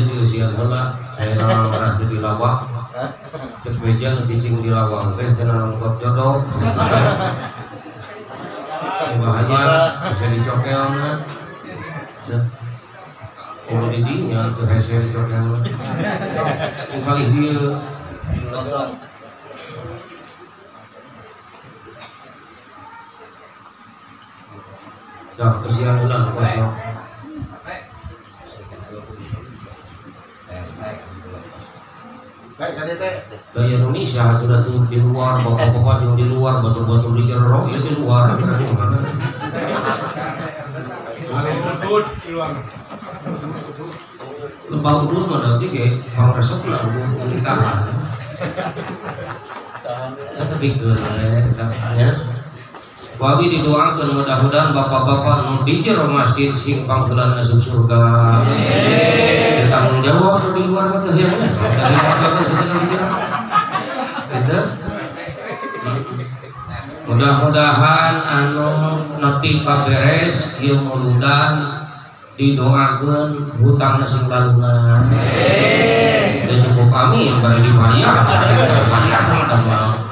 masjid diusian heula saya ngarah teu dilawang cek meja nu cicing di lawang teh cenah nongkop jodoh. Bahaya bisa dicokelna. Kalau di dinya tuh hese dicokelna. Yang kali dieu kosong. Dah kesian ulang kosong. Gaya Indonesia sudah tuh di luar, bapak-bapak yang di luar, batur-batur di jero itu di luar. Lebah udun mah nanti kayak orang resep lah udun ditahan. Tapi ya. Wabi didoakan mudah-mudahan bapak-bapak nu di jero masjid sing panggilan asup surga. Tanggung jawab nu di luar mah teh ya. Gitu. Mudah-mudahan anu nepi kaberes ieu muludan didoakeun hutangna sing balunan. Teu cukup amin bari dibayar. Bayar mah tambah.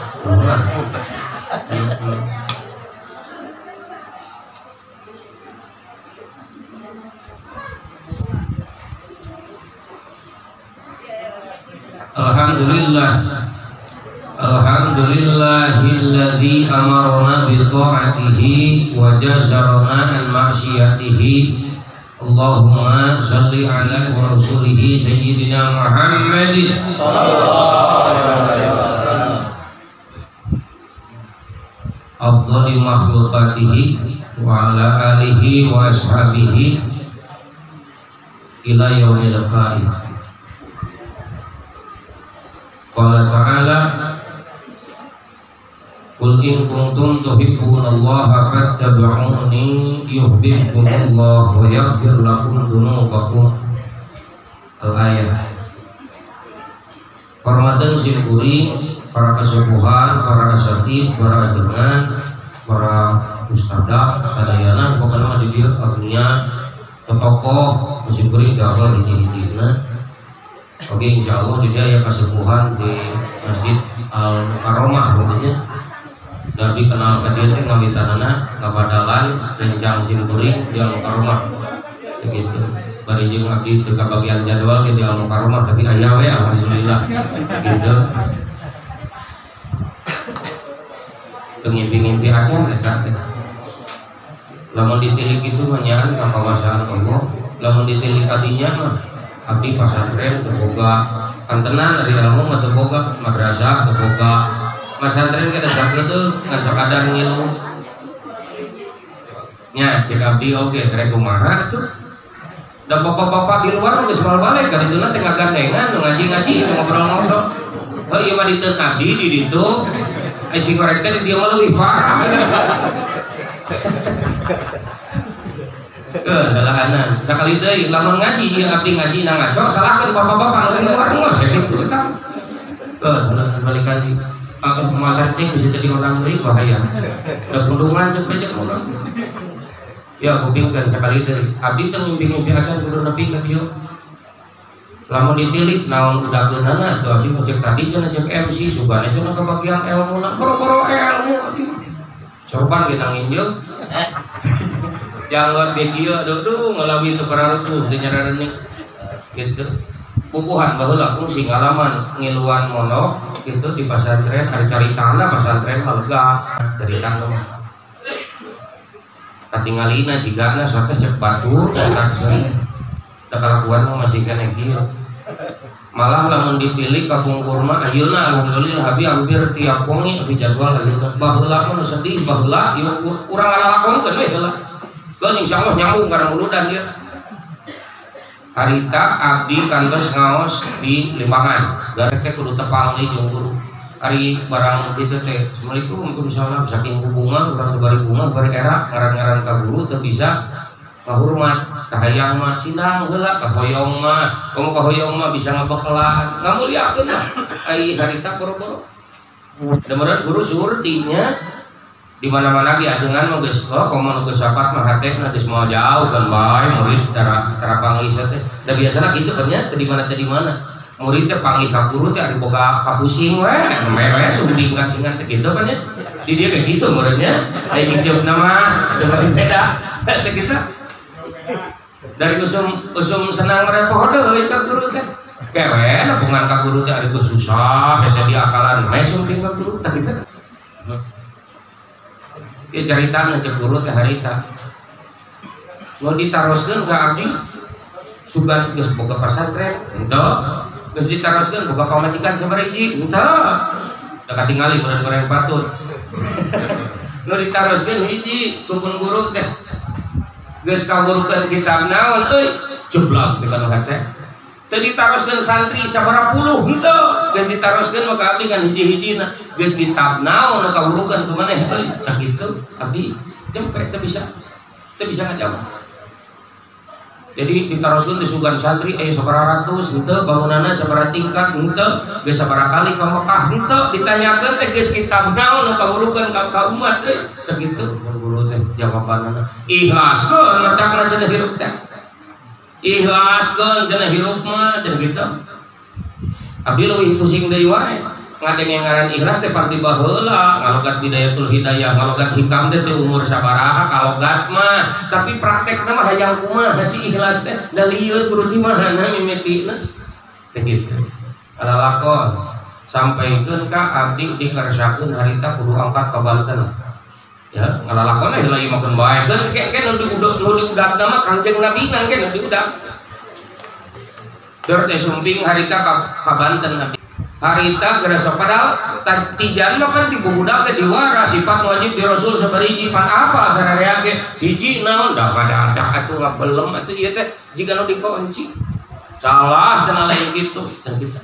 Alhamdulillah Alhamdulillahilladzi amarna bi ta'atihi wa jazarna an ma'siyatihi. Allahumma shalli ala rasulihi sayyidina Muhammadin sallallahu alaihi wasallam afdhali makhluqatihi wa ala alihi wa ashabihi ila yaumil qiyamah. Qala ta'ala Qul in kuntum tuhibbunallaha fattabi'uni yuhibbukumullah wa yaghfir lakum dzunubakum. Al-ayah. Hormatan simkuring para kesepuhan, para asatid, para ajengan, para ustadzah, sadayana pokokna mah di dieu agnia tokoh simkuring damel hiji-hijina. Oke, insya Allah di dia ya kesepuhan di Masjid Al Mukarramah maksudnya. Jadi kenal ke dia teh ngawitanana ngabadalan rencang simkuring di Al Mukarramah. Begitu. Bari jeung abdi teu kabagian jadwal di Al Mukarramah tapi aya we alhamdulillah. Gitu. Teu ngimpi-ngimpi acan eta teh. Lamun ditilik itu mah nyaan ka kawasaan Allah, lamun ditilik kadinya mah abdi pasantren teu boga kantenan dari ilmu mah teu boga madrasah teu boga pasantren kada sakitu ngan sakadar ngilu nya cek abdi oge rek kumaha atuh da bapak-bapak di luar geus moal balik ka dituna teh ngagandengan ngaji-ngaji ngobrol-ngobrol heuh ieu mah diteun abdi di ditu ai si korek teh di dieu mah leuwih parah. Kedalahanan sakali deui lamun ngaji ieu abdi ngaji na ngaco salahkeun bapak-bapak nu luar ngos ya kitu eta. Balikan di moal teh bisa jadi orang deui bahaya. Da gulungan cek becek urang. Ya kupingkeun sakali deui abdi teu ngimpi-ngimpi acan kudu nepi ka dieu. Lamun ditilik naon udageunana atuh abdi cek tadi cenah cek MC sugana cenah kebagian elmuna boro-boro elmu abdi. Sorban kita nginjeul. Janggot di dieu duh ngalawi teu pararutuh teu nyararenik gitu. Pupuhan baheula kungsi ngalaman ngiluan mondok gitu di pasantren ari caritana pasantren mah lega caritana mah. Katingalina jigana sok teh cek batur ustaz. Da kalakuan mah masih keneh kieu. Malah lamun ditilik ka pungkur mah ayeuna alhamdulillah abi hampir tiap wengi abi jadwal ayeuna baheula mah nu sedih baheula ieu urang lalakonkeun we heula. Geus insyaallah nyambung karena muludan dia. Harita abdi kantos ngaos di Limbangan. Garek teh kudu tepang deui jeung guru. Ari barang kitu teh assalamualaikum waalaikumsalam saking hubungan urang teu bari bunga bari era ngaran-ngaran ka guru teu bisa ngahurmat. Kahayang mah sidang heula kahoyong mah komo kahoyong mah bisa ngabekelan ngamuliakeun lah. Ai harita boro-boro. Da meureun guru surtinya Di mana-mana ge ajengan mah geus oh komo nu geus sapat mah hatena geus moal jauh kan bae murid tara panggih teh. Da biasana kitu kan nya teu di mana teu di mana. Murid teh panggih ka guru teh ari boga kapusing we, we sumping ka ajengan teh kitu kan nya. Di dia kayak gitu muridnya. Aya diceupna mah teu bari beda. Teh kitu. Dari usum senang repoh deui ka guru teh. Kewe nepungan ka guru teh ari geus susah, hese diakalan we sumping ka guru teh kitu. Dia cerita ngecek guru teh harita. Nu ditaroskeun ka abdi sugan geus boga pasantren, henteu. Geus ditaroskeun boga pamajikan sabaraha hiji, henteu. Da katingali urang goreng patut. Nu ditaroskeun hiji ku guru teh. Geus kawurukeun kitab naon euy, jeblak teh kana hate. Teu ditaroskeun santri sabaraha puluh henteu. Geus ditaroskeun maka abdi kan hiji-hijina. Geus kitab naon nu kawurukeun ku maneh euy, sakitu abdi jempe teu bisa ngajawab. Jadi ditaroskeun di sugan santri aya sabaraha ratus henteu, bangunanna sabaraha tingkat henteu, geus sabaraha kali ka Mekah henteu, ditanyakeun teh geus kitab naon nu kawurukeun ka umat euy, sakitu guru teh jawabanna. Ikhlaskeun matakna cenah hirup teh. Ikhlaskeun cenah hirup mah cenah kitu. Abdi leuwih pusing deui wae. Ngadenge ngaran ikhlas teh parti baheula, ngalogat bidayatul hidayah, ngalogat hikam teh teu umur sabaraha kalogat mah, tapi praktekna mah hayang kumaha si ikhlas teh, da lieur kudu ti mahana mimitina. Teh kitu. Alalakon sampaikeun ka abdi dikersakeun harita kudu angkat ka Banten. Ya, ngalalakon heula ieu makeun bae. Keun ke nu diudakna mah Kangjeng Nabi nang ke nu diudak. Deur teh sumping harita ka Banten abdi. Harita gerasa padahal tijan mah kan dibubudak teh diwara sifat wajib di Rasul sabariji pan apa sararea ge hiji naon da kadadak atuh ngabelem atuh ieu teh jiga nu dikunci. Salah cenah lain kitu cenah kita.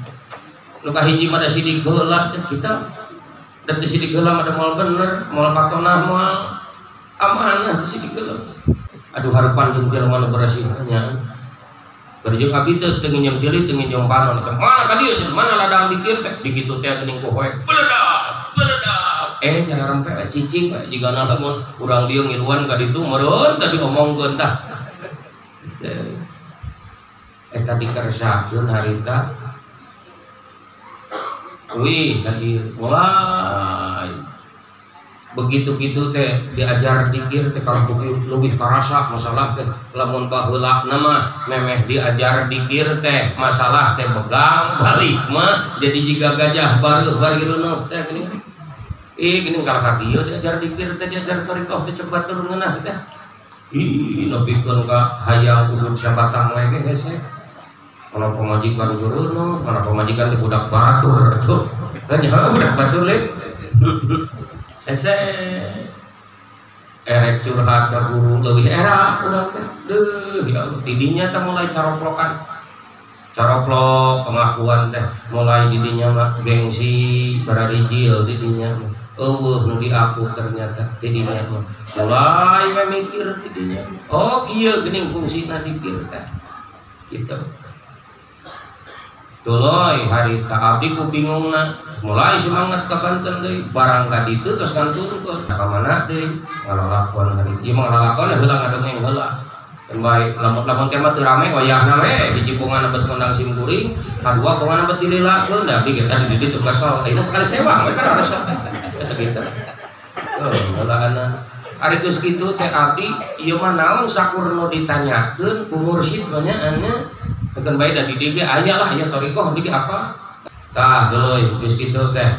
Nu kahiji mah da sidik heula cenah kita. Da teu sidik heula mah da moal bener, moal patonah moal amanah teu sidik heula. Aduh harepan jeung jelema nu berasih nya. Berjeng abdi teh teu nginjem ceuli teu nginjem panon teh. Mana ka dieu cenah, mana ladang dikir teh dikitu teh geuning ku hoek. Beledak, beledak. Cenah rempe cicing we jigana lamun urang dieu ngiluan ka ditu meureun teh diomongkeun tah. Eta dikersakeun harita. Wih, tadi mulai begitu gitu teh diajar dikir teh kalau leuwih karasa masalah teh lamun baheula mah memeh diajar dikir teh masalah teh begang balik mah jadi jiga gajah baru bari reuneuf teh geuning ih geuning kalah ka dieu diajar dikir teh diajar thariqah teh cepat turun ngeunah teh ih nepikeun ka hayang udud sabatang we ge hese mana pamajikan gureuneuf mana pamajikan teh budak batur atuh teh nyaho budak batur leuh. Ese erek curhat ka guru leuwih era urang teh. Deuh ya Allah tidinya teh mulai caroplokan. Caroplok pengakuan teh mulai didinya mah gengsi bararijil didinya mah. Eueuh nu diaku ternyata tidinya mah. Mulai we mikir tidinya. Oh kieu geuning fungsina dikir teh. Kitu. Tuluy harita abdi ku bingungna mulai semangat ka Banten deui barang ka ditu terus nganturkeun ka mana deui ngalalakon hari ieu mah ngalalakon heula ngadongeng heula keun bae lamun teh mah teu rame wayahna we hiji bongan bet kondang sim kuring kadua bongan bet dililakeun da abdi ge tadi di ditu kesel ayeuna sekali sewang we kan rasa eta kitu heuh heulaana ari geus kitu teh abdi ieu mah naon sakur nu ditanyakeun ku mursyid banyaannya keun bae da di dieu ge aya lah aya thariqah abdi ge apa tah geuleuy geus kitu teh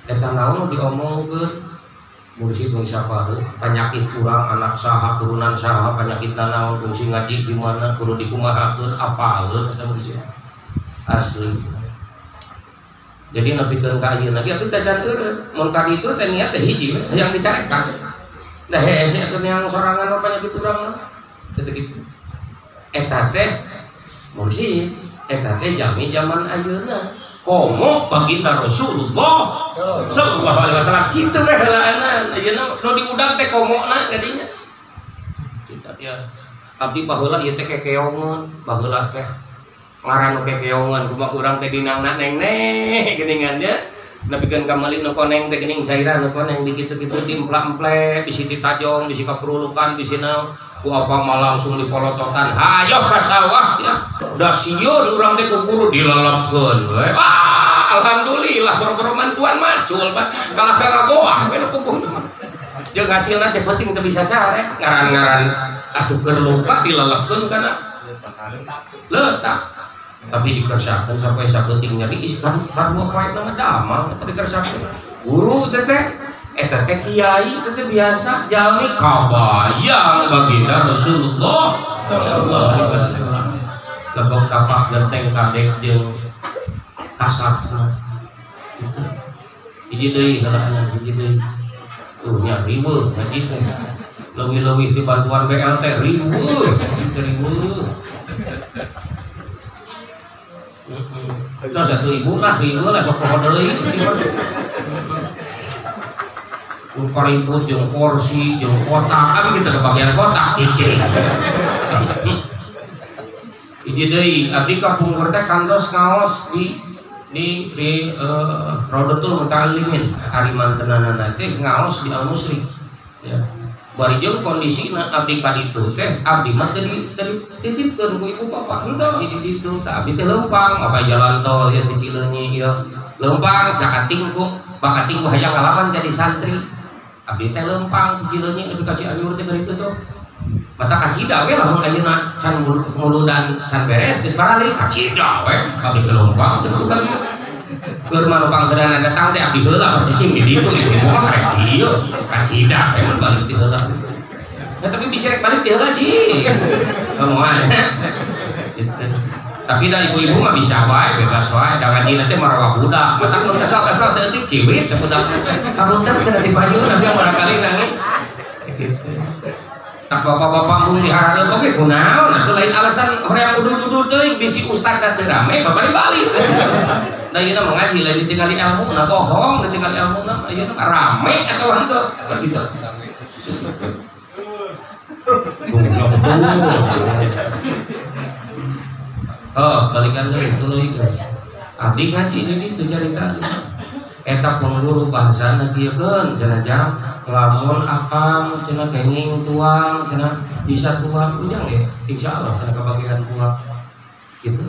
eta naon diomongkeun mursyid mung siapa penyakit urang anak saha turunan saha penyakit naon fungsi ngaji di mana kudu dikumahakeun apaleun eta mursyid asli. Jadi nepikeun ka ayeuna ge abdi teh can eureun mun ka ditu teh niat teh hiji we hayang dicarekan da hese atuh yang sorangan mah penyakit urang mah teh kitu eta teh mursyid eta teh jami zaman ayeuna komo baginda Rasulullah sallallahu alaihi wasallam kitu we heulaanan ayeuna nu diudag teh komona kadinya kita ya abdi baheula ieu teh kekeongan baheula teh ngaran nu kekeongan kumaha urang teh dinangna neng-neng geuningan nya Nepikeun ka meuli nu koneng teh geuning cairan nu koneng dikitu-kitu diemplak-emplek bisi ditajong bisi kaperulukan bisi naon ku apa mah langsung dipolototan hayoh ka sawah ya da sieun urang teh ku guru dilelepkeun we. Wah alhamdulillah boro-boro mantuan macul pak kalah ka goah we nu puguh jeung hasilna teh penting teu bisa sare ngaran-ngaran atuh keur lupa dilelepkeun kana letak tapi dikersakeun sampai saeuting nyeri kan dua poe mah damang eta dikersakeun guru teh teh eta teh kiai teh biasa jalmi kabayang baginda Rasulullah sallallahu alaihi wasallam lebok tapak genteng kadek jeung kasatna gitu hiji deui heula hiji deui tuh nya riweuh ngaji teh leuwih-leuwih di bantuan BLT riweuh teh riweuh. Itu satu ibu lah, riweuh lah sok poho deui. Lupa ribut jeung kursi, jeung kotak, abi kita kebagian kotak cicing. Hiji deui, abdi kapungkur teh kantos ngaos di Rodotul Muta'allimin. Ari mantenanana teh ngaos di Al-Musri. Ya. Bari jeung kondisina abdi ka ditu teh abdi mah teu dititipkeun ku ibu bapak henteu di ditu tah abdi teh leumpang apa jalan tol ieu di Cileunyi ieu leumpang sakating ku bakating ku hayang ngalaman jadi santri abdi teh leumpang di Cileunyi nepi ka Cianjur teh kitu tuh mata kacida we lamun ayeuna can muludan can beres geus baralik kacida we abdi teh leumpang teh kan keur manupang geurana datang teh abdi heula cicing di ditu ibu mah karek dieu kacida we mun balik ti heula. Ya, tapi bisa rek balik ti heula ji. Ngomongan. Gitu. Tapi da ibu-ibu mah bisa wae bebas wae da ngajina teh marawa budak. Matak mun kesal-kesal saeutik ciwit teh budak. Kapunten cenah di payun abdi barangkali nangis. Gitu. Tak bapak-bapak mung dihareup oge kunaon atuh lain alasan hoream udud-udud teuing bisi ustad da teu rame babari balik. Da ieu mah ngaji lain ditinggali ilmu na bohong ditinggali ilmu na ieu mah rame atau henteu gitu. Oh, balikan deui tuluy geus. Abdi ngaji di ditu carita. Eta pun guru bahasana kieu keun cenah jang lamun akang cenah kenging tuang cenah bisa tuang ujang ge insyaallah cenah kabagian tuang gitu.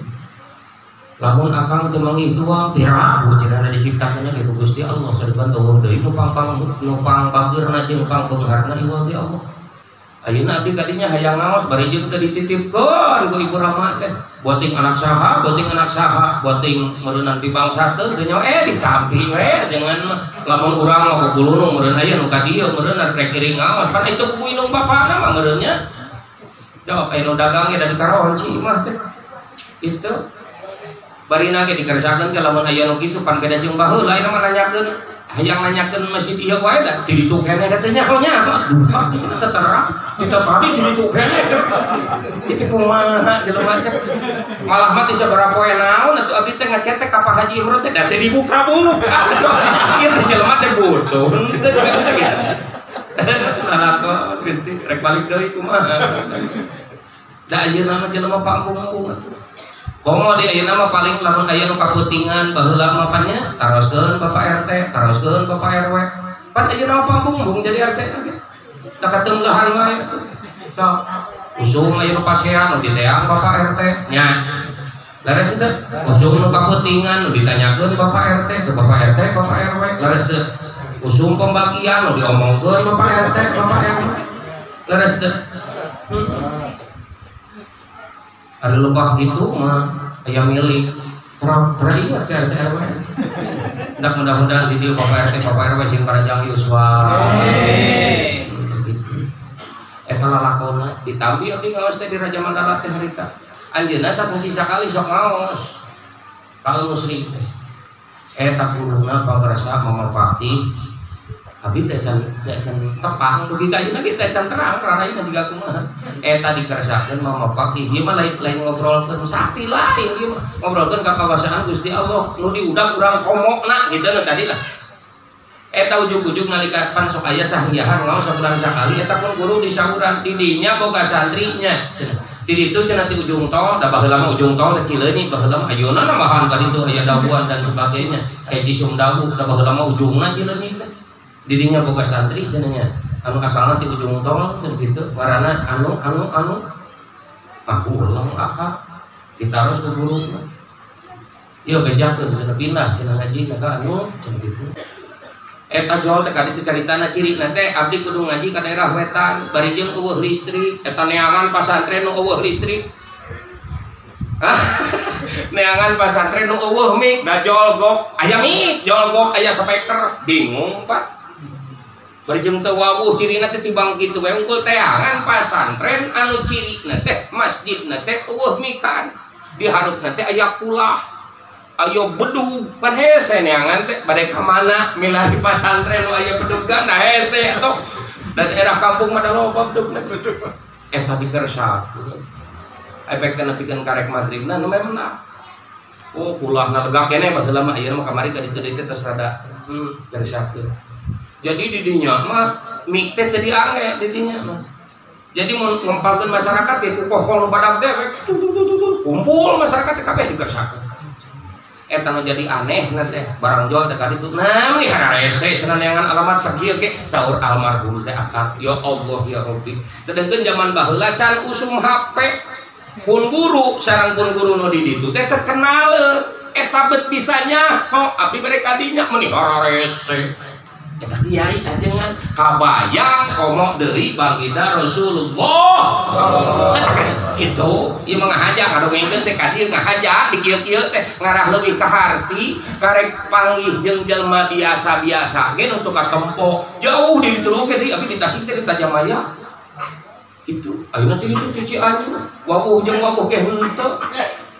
Lamun akang teu manggih tuang piraku cenah diciptakeunna ge ku Gusti Allah sadegan eueuh deui nu pangpang nu pangbageurna jeung pangbeungharna iwal ti Allah. Ayeuna abdi kadinya hayang ngaos bari jeung teu dititipkeun ku Ibu Rama teh. Boting anak saha, boting anak saha, boting meureunnan di bangsa teu teu ditampi we jangan lamun urang mah kukulunu meureun aya nu ka dieu meureun rek iring ngaos pan itu ku indung bapana mah meureunnya. Jawab aya nu dagang ge da dikaronci mah teh. Itu barina ge dikerjakeun ke lamun aya nu kitu pan beda jeung baheula ayeuna mah nanyakeun hayang nanyakeun masih ieu wae da ti ditu keneh da teu nyaho-nyaho duka kitu teh terang kita tadi ti ditu keneh itu kumaha jelema teh malah mah teu sabaraha poe naon atuh abdi teh ngacetek ka Pak Haji Imron teh da teu dibuka-buka ieu teh jelema teh bodoh teu gitu lalakon Gusti rek balik deui kumaha da ayeuna mah jelema panggung-panggung atuh. Komo di ayeuna mah paling lamun aya nu kaputingan baheula mah pan nya taroskeun Bapak RT, taroskeun Bapak RW. Pan ayeuna mah panggung jadi RT lagi. Da kateunggahan wae atuh. Sok usum aya nu pasean nu diteang Bapak RT nya. Leres teu? Usum nu kaputingan nu ditanyakeun Bapak RT, ke Bapak RT, Bapak RW. Leres teu? Usum pembagian nu diomongkeun Bapak RT, Bapak RW. Leres teu? Ada lebah gitu mah ayam milik pernah ingat ke RT RW. Ndak mudah-mudahan di dieu Bapak RT Bapak RW sing panjang yuswa. Amin. Gitu. Eta lalakonna ditambi abdi ngaos teh di Raja Mandala teh harita. Anjeunna sasasi sakali sok ngaos. Kalau musrik teh. Eta guruna pangrasa mamapati abdi teh can tepang dugi ka ayeuna ge teh can terang karena ayeuna jiga kumaha. Eta dikersakeun mamapati ieu mah lain ngobrolkeun sakti lain ieu mah ngobrolkeun ka kawasaan Gusti Allah nu diudag urang komokna gitu nu tadi lah. Eta ujug-ujug nalika pan sok aya sahriahan ngaos sabulan sakali eta pun guru disauran di dinya boga santrinya cenah. Di ditu cenah ti ujung tol, da baheula mah ujung tol teh Cileunyi baheula mah ayeuna nambahan ka ditu aya daguan dan sebagainya. Aya Cisum Dagu da baheula mah ujungna Cileunyi teh. Di dinya boga santri cenah nya. Anu asalna ti ujung tol cenah kitu, ngaranna anu anu anu ah ulang akak ditaros ku guru. Ieu bejakeun cenah pindah cenah ngaji ka anu cenah kitu. Eta jol teh ka ditu caritana cirina teh abdi kudu ngaji ka daerah wetan bari jeung eueuh listrik eta neangan pasantren nu eueuh listrik. Hah? Neangan pasantren nu eueuh mik da jolgok aya mik jolgok aya speaker bingung Pak. Bari jeung teu wawuh cirina teh tibang kitu we unggul teangan pasantren anu cirina teh masjidna teh eueuh mikan di hareupna teh aya kulah ayo bedug pan hese neangan teh bade ka mana milari pasantren nu aya bedugna nah hese atuh da daerah kampung mah da loba bedugna eta dikersa efek teh nepikeun karek magribna nu memang oh kulah ngalegak keneh baheula mah ayeuna mah kamari ka ditu deui teh tos rada kersakeun. Jadi di dinya mah mik teh teu diangge di dinya mah. Jadi mun ngempalkeun masyarakat teh kukoh nu badag teh kumpul masyarakat teh kabeh dikersakeun. Eta nu jadi aneh na teh barang jual teh ka ditu nah meni hararese cenah neangan alamat sakieu ge saur almarhum teh akak ya Allah ya Rabbi. Sedengkeun zaman baheula can usum HP pun guru sareng pun guru nu di ditu teh terkenal eta bet bisanya ho abdi bere ka dinya meni hararese eta kiai ajengan kabayang komo deui baginda Rasulullah eta kan kitu ieu mah ngahaja ngadongengkeun teh ka dieu ngahaja di kieu-kieu teh ngarah leuwih ka harti karek panggih jeung jelema biasa-biasa ge nu teu katempo jauh di ditu oge deui abdi di Tasik teh di Tajamaya kitu ayeuna teh ditu ti Cianjur wawuh jeung wawuh ge henteu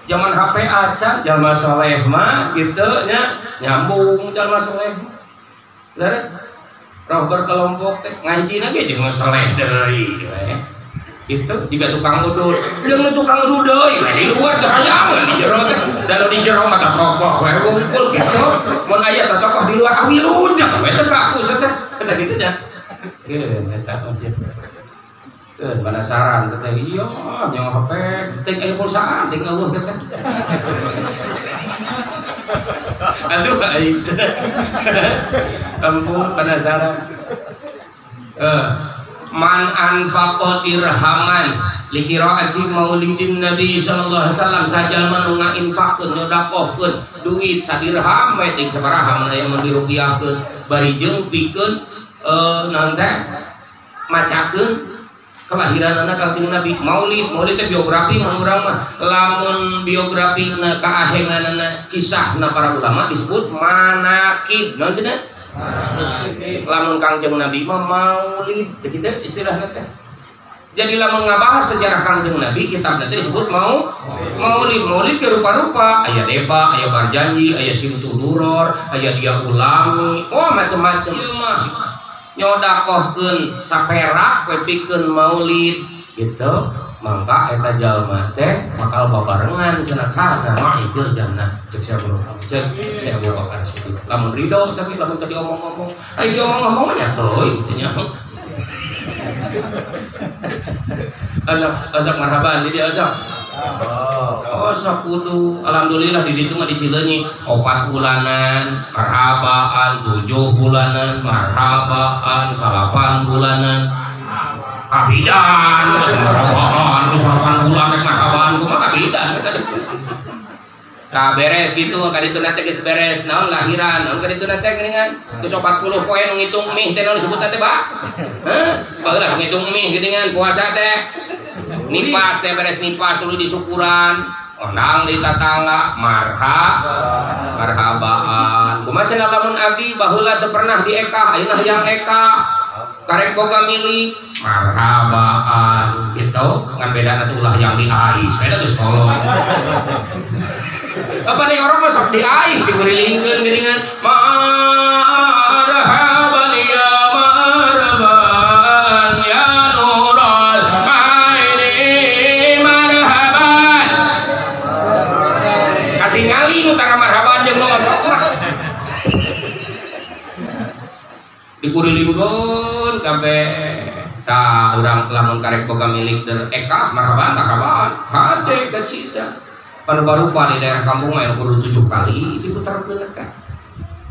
zaman HP acan jalma saleh mah kitu nya nyambung jalma saleh mah. Leres, roh berkelompok teh ngajina ge jeung saleh deui we. Itu juga tukang udud, jeung tukang udud deui we di luar teh hayangan di jero teh. Da nu di jero mah tokoh we wungkul kitu. Mun aya tokoh di luar awilujeng we teh ka aku teh. Eta kitu nya. Keun eta masih. Keun penasaran teh ieu nyawa HP teh aya pulsaan teh eueuh teh. Aduh aing. Ampun penasaran. Man anfaqa dirhaman li qiraati maulidin Nabi sallallahu alaihi wasallam sajalma nu ngainfaqkeun nyodakohkeun duit sadirham we ting sabaraha mun aya mun dirupiahkeun bari jeung pikeun naon teh macakeun kelahiran anak Kangjeng Nabi. Maulid, maulid teh biografi mun urang mah. Lamun biografi na kaahenganana kisahna para ulama disebut manaqib. Naon cenah? Manaqib. Lamun Kangjeng Nabi mah maulid, teh kitu istilahna teh. Jadi lamun ngabahas sejarah Kangjeng Nabi kitabna teh disebut maulid. Maulid ge rupa-rupa, aya deba, aya barjanji, aya simtu duror, aya dia ulami, oh macem-macem. Ieu mah nyodakohkeun saperak we pikeun maulid gitu mangka eta jalma teh bakal babarengan cenah kana ma'idil jannah cek sia Abu cek sia Abu Bakar Siddiq lamun ridho tapi lamun tadi omong-omong ai diomong-omong mah nya teuing teh nya azab azab marhaban di dieu azab. Oh sok kudu alhamdulillah di ditu mah di Cileunyi 4 bulanan marhabaan, 7 bulanan marhabaan, 8 bulanan kabidan marhabaan, 8 bulan rek marhabaan kumaha kabidan. Nah beres gitu ka ditu teh geus beres naon lahiran naon ka ditu teh geuningan geus 40 poe nu ngitung mih teh naon disebutna teh Pak? Hah? Baheula ngitung mih geuningan puasa teh nipas teh beres nipas dulu disyukuran ondang di tatangga marhabaan kumaha cenah lamun abdi baheula teu pernah di eka ayeuna hayang eka karek boga milik marhabaan gitu ngan bedana teh ulah yang di ais beda geus kolot apa nih orang masuk di ais digurilingkeun geuningan marhaban ya marhaban ya nurul aini marhaban katingali nu tara marhaban jeung nu osok mah digurilingkeun kabeh Tah urang lamun karek boga milik der eka marhaban marhaban hade kacida. Pan barupa di daerah kampung mah kudu 7 kali diputarkeun teh.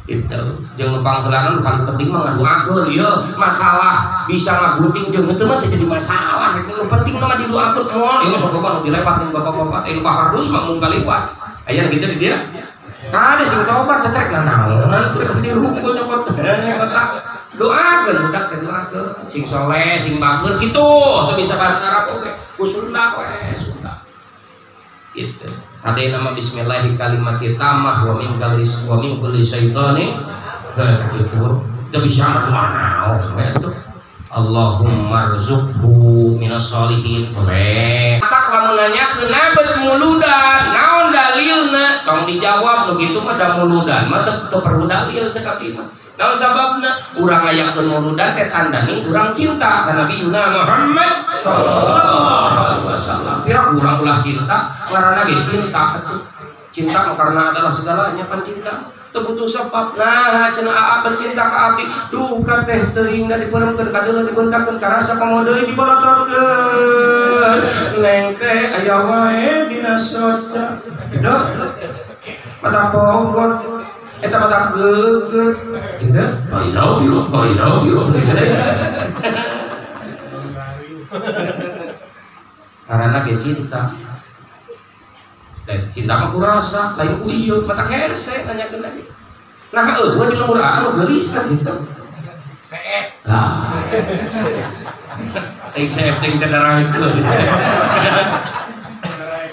Itu jeung nu pangheulana nu paling penting mah ngadoakeun ieu masalah bisa ngagunting jeung henteu mah teu jadi masalah. Nu penting mah didoakeun moal ieu mah sok loba nu dilepat jeung bapak-bapak eh kardus mah mun kaliwat. Aya kitu di dieu. Kade sing tobat teh trek nanaonan teh dirukul nyokot kotak. Doakeun budak teh doakeun sing soleh sing bager kitu teu bisa bahasa Arab oge ku Sunda we Sunda. Gitu. Ada nama bismillahi kalimati tamah wa min kalis wa min kulli syaitani gitu. Itu bisa mana itu. Allahumma rzuqhu minas sholihin. We. Tak lamun nanya kenapa muludan, naon dalilna? Tong dijawab nu kitu mah da muludan mah teu perlu dalil cek abdi mah. Naon sababna? Urang ngayakeun muludan teh tandani urang cinta ka Nabi Muhammad sallallahu alaihi wasallam. Kira urang ulah cinta, ngaranna ge cinta atuh. Cinta karena adalah segalanya pan cinta. Teu butuh sebab. Nah, cenah aa bercinta ka abdi, duka teh teuing da dipeuremkeun ka deuleu dibeuntakeun karasa komo deui dibolotorkeun. Neng teh aya wae dina soca. Gitu. Mata pogot eta mata geugeut gitu. I love you, I love you. Karena ge cinta. Lain cinta mah kurasa, lain ku ieu mata hese nanyakeun lagi. Nah eueuh di lembur anu geulis kan gitu. Seep. Nah. Aing seep teh teu darah itu.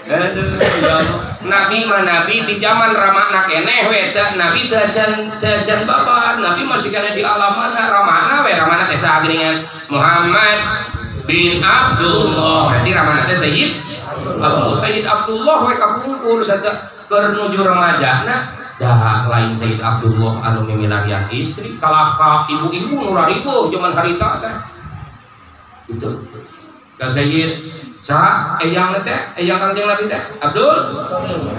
Aduh, ya Allah. Nabi mah nabi di zaman ramana keneh we teh nabi teu acan babar, nabi masih keneh di alamana ramana we ramana teh saha geuningan Muhammad bin Abdullah. Berarti ramana teh Sayyid Abdullah. Sayyid Abdullah we kapungkur saja keur nuju remajana dah lain Sayyid Abdullah anu mimilarian istri kalah ka ibu-ibu nu raribuh zaman harita teh. Itu. Ka Sayyid saha eyang teh eyang Kangjeng Nabi teh Abdul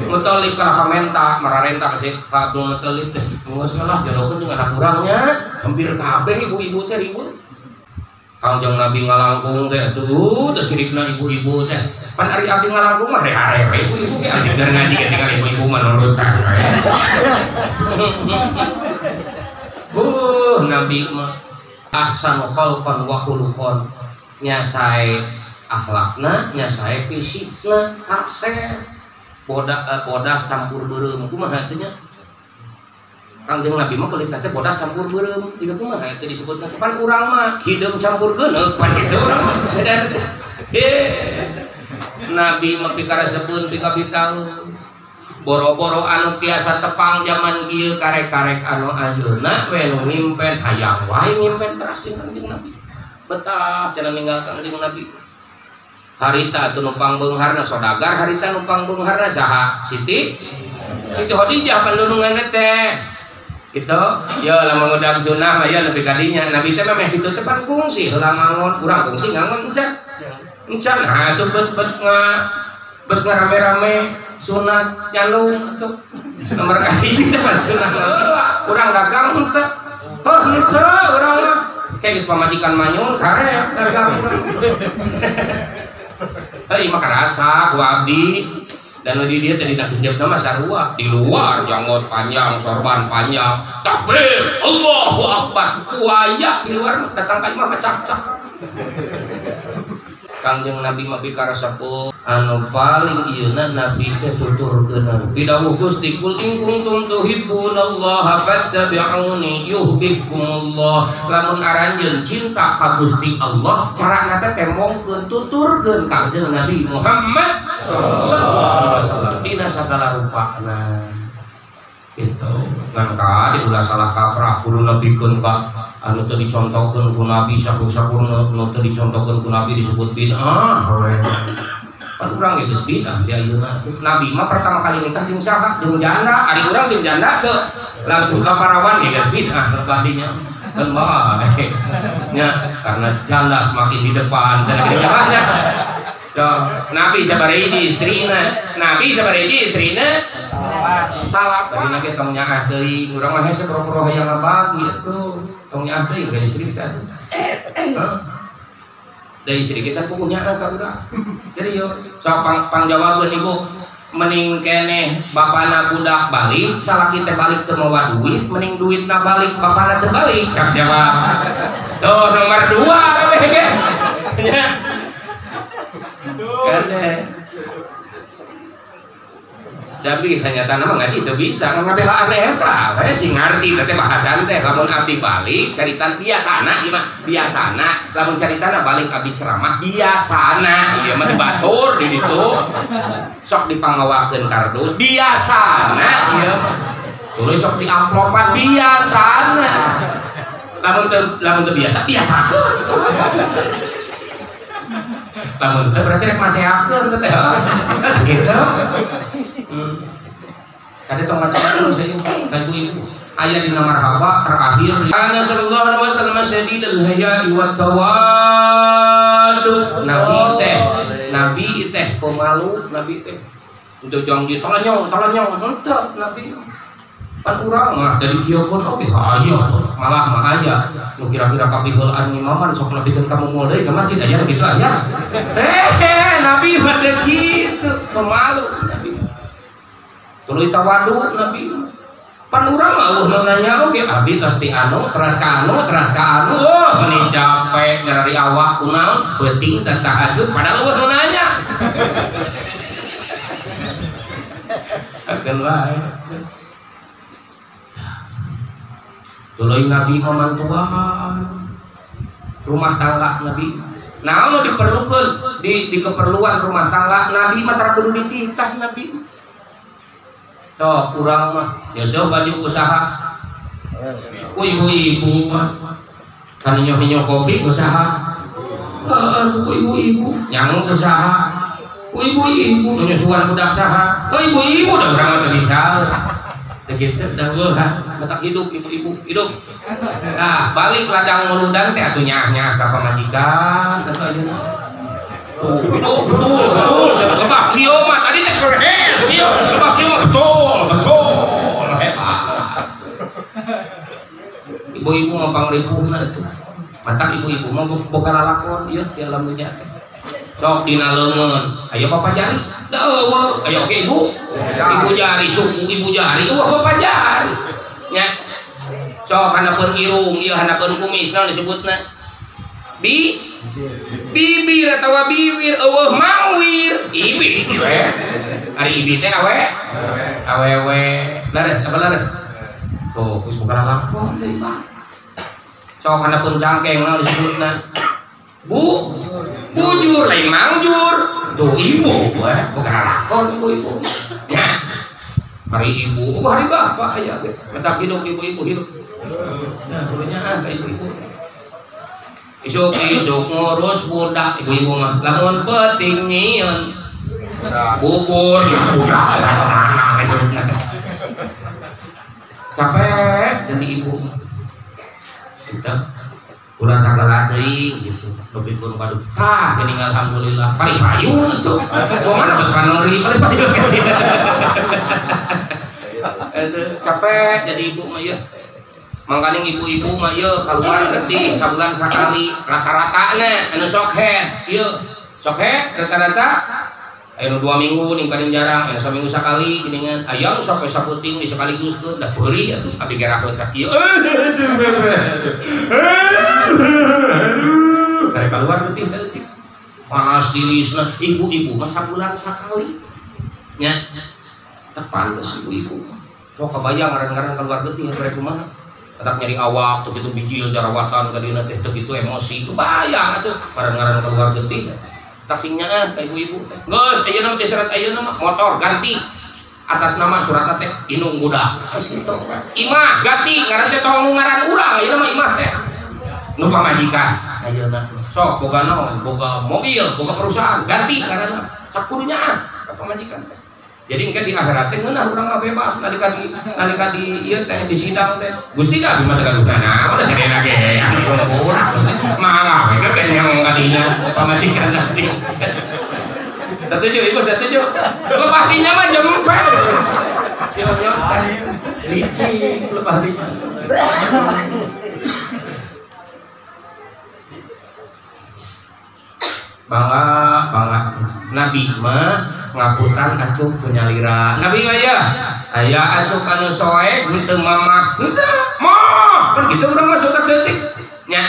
Muthalib kalah pamenta mararenta ka Sayyid Abdul Muthalib teh geus lah jodohkeun jeung anak urangnya hampir kabeh ibu-ibu teh ribut. Kangjeng Nabi ngalangkung teh atuh teh sirikna ibu-ibu teh pan ari abdi ngalangkung mah rehare we ibu-ibu ge abdi keur ngaji ge tinggal ibu-ibu mah nurutan we. Nabi mah ahsanu khalqan wa khuluqan nya sae akhlakna nya sae fisikna kasep bodas campur beureum kumaha teh nya Kangjeng Nabi mah kulitna teh bodas campur beureum ieu kumaha teh disebutna pan urang mah hideung campur geuneuk pan kitu urang mah. Nabi mah pikarasepeun pikabitaeun boro-boro anu tiasa tepang zaman kieu karek-karek anu ayeuna we nu ngimpen hayang wae ngimpen teras jeung Kangjeng Nabi betah cenah ninggal Kangjeng Nabi harita atuh numpang beungharna sodagar harita numpang beungharna saha Siti Siti Khadijah pandununganna teh gitu ya lamun ngudang sunah mah ya lebih kadinya Nabi teh memeh kitu teh pan kungsi heula ngangon urang kungsi ngangon encan encan nah atuh bet rame-rame sunat nyalung atuh nomor kahiji teh pan sunah urang dagang henteu heuh henteu urang mah kayak geus pamajikan manyun karek dagang urang heuh mah karasa ku abdi dan di dia tadi nak hijabna mah sarua di luar janggot panjang sorban panjang takbir Allahu Akbar buaya di luar datang ka imah cak-cak Kangjeng Nabi mah pikarasepuh anu paling ieuna Nabi teh tuturkeun pidawuh Gusti kul in kuntum tuhibbunallaha fattabi'uni yuhibbukumullah lamun aranjeun cinta ka Gusti Allah carana teh temongkeun tuturkeun Kangjeng Nabi Muhammad sallallahu alaihi wasallam dina sagala rupana gitu ngan ka diulah salah kaprah kudu lebihkeun ka anu teu dicontohkeun ku Nabi sakur-sakur nu teu dicontohkeun ku Nabi disebut bid'ah pan urang ge geus bid'ah di ayeuna tuh Nabi mah pertama kali nikah jeung saha jeung janda ari urang jeung janda teu langsung ka parawan ge geus bid'ah lebah dinya kan bae nya karena janda semakin di depan cenah geuning nya. Nabi sabaraha hiji istrina Nabi sabaraha hiji istrina salah bari ge tong nyaah teuing urang mah hese poro-poro hayang ngabagi atuh tong nyaah teuing ka istri teh atuh. Da istri ge can puguh nyaah ka urang. Jadi yo sok pangjawabeun ibu mending keneh bapana budak balik salaki teh balik teu mawa duit mending duitna balik bapana teu balik sok jawab. Tuh nomor 2 kabeh ge. Nya. Keneh. Tapi sanyatana mah ngaji teu bisa ngabelaan eta we sing ngarti teh bahasan teh lamun abdi balik caritan biasana ieu mah biasana lamun caritana balik abdi ceramah biasana ieu mah dibatur di ditu sok dipangawakeun kardus biasana ieu mah tuluy sok diamplopan biasana lamun teu biasa biasakeun lamun teu berarti rek masehakeun teh gitu. Tadi tong ngaca dulu saya ibu-ibu ayat di nomor marhaba terakhir ana sallallahu alaihi wasallam syadidul haya'i wat tawaddu. Nabi teh pemalu, nabi teh untuk janji tolonyong henteu nabi pan urang mah jadi kieu pun oke aya malah mah aya nu kira-kira kapiheulaan ngimaman sok nepikeun ka mumul deui ka masjid aya kitu aya nabi mah teu kitu pemalu nabi tuluy tawadu nabi pan urang mah eueuh nu nanya oge abdi tos ti anu teras ka anu teras ka anu oh meni capek nyarari awak kunaon peuting tos tahajud padahal eueuh nu nanya akeun wae tuluy nabi mamantuan rumah tangga nabi naon nu diperlukeun di keperluan rumah tangga nabi mah tara kudu dititah nabi. Tuh, urang mah nyeuseum baju usaha. Ku ibu-ibu mah kan nyoh-nyoh kopi usaha. Heeh, ku ibu-ibu nyangu usaha. Ku ibu-ibu nyusuan budak saha. Ku ibu-ibu da urang mah teu bisa. Teu kitu da heuh matak hidup ibu-ibu hidup. Nah, balik ladang muludan teh atuh nyah-nyah ka pamajikan atuh ayeuna. Tuh, betul, betul, lebah kieu mah tadi teh keres kieu, lebah kieu mah betul, betul, hebat. Ibu-ibu mah pangripuhna itu. Matak ibu-ibu mah boga lalakon ieu di alam dunya teh. Sok dina leungeun, aya bapak jari. Da eueuh, aya oge ibu. Ibu jari suku ibu jari, eueuh bapak jari. Nya. Sok handapeun irung, ieu handapeun kumis naon disebutna? Bibir atawa biwir eueuh mangwir ibi we ari ibi teh awe awewe lares apa lares tuh geus boga lalakon deui mah sok handapeun cangkeng naon disebutna bu bujur lain mangjur tuh ibu we boga lalakon ibu-ibu nya hari ibu oh hari bapak aya ge matak hidup ibu-ibu hidup nah kudunya ah ka ibu-ibu isuk-isuk ngurus budak ibu-ibu mah lamun peuting nyieun bubur ya budak lanang itu capek jadi ibu gitu ulah sagala teuing gitu nepikeun ka tah geuning alhamdulillah paling payung itu kumaha bet panori paling payung itu capek jadi ibu mah ieu. Mangkaning ibu-ibu mah ieu kaluar getih sabulan sakali rata-ratana anu sokhead ieu sokhead rata-rata aya nu 2 minggu ning paling jarang aya saminggu sakali geuningan aya nu sok saputing sekaligus keun da peurih atuh abdi gerakeun sakieu kare kaluar getih saeutik panas dilisna ibu-ibu mah sabulan sakali nya teu pantes ibu-ibu sok kabayang ngaran-ngaran kaluar getih rek kumaha atak nyari awak tuh gitu bijil jarawatan kadina teh teu kitu emosi kebayang atuh ngaran-ngaran keluar getih taksingnya ah ka ibu-ibu teh geus ayeuna teh surat ayeuna mah motor ganti atas nama suratna teh inung budak geus kitu imah ganti ngaran teh tong nu ngaran urang ayeuna mah imah teh nu pamajikan ayeuna sok boga naon boga mobil boga perusahaan ganti ngaranna sakudunya ah ka pamajikan teh. Jadi engke di akhirat teh ngeunah urang mah bebas nalika di ieu teh di sidang teh Gusti da abdi mah teu gaduh naon da sadayana ge anu urang mangga we kenyang kadinya pamajikan nanti. Setuju ibu setuju. Lebah dinya mah jempe. Sionyo licin lebah dinya. Bangga bangga Nabi mah ngaputan acuk penyalira. Nabi mah ya aya acuk anu soek henteu mamak henteu mah kan gitu urang mah sotak seutik nya.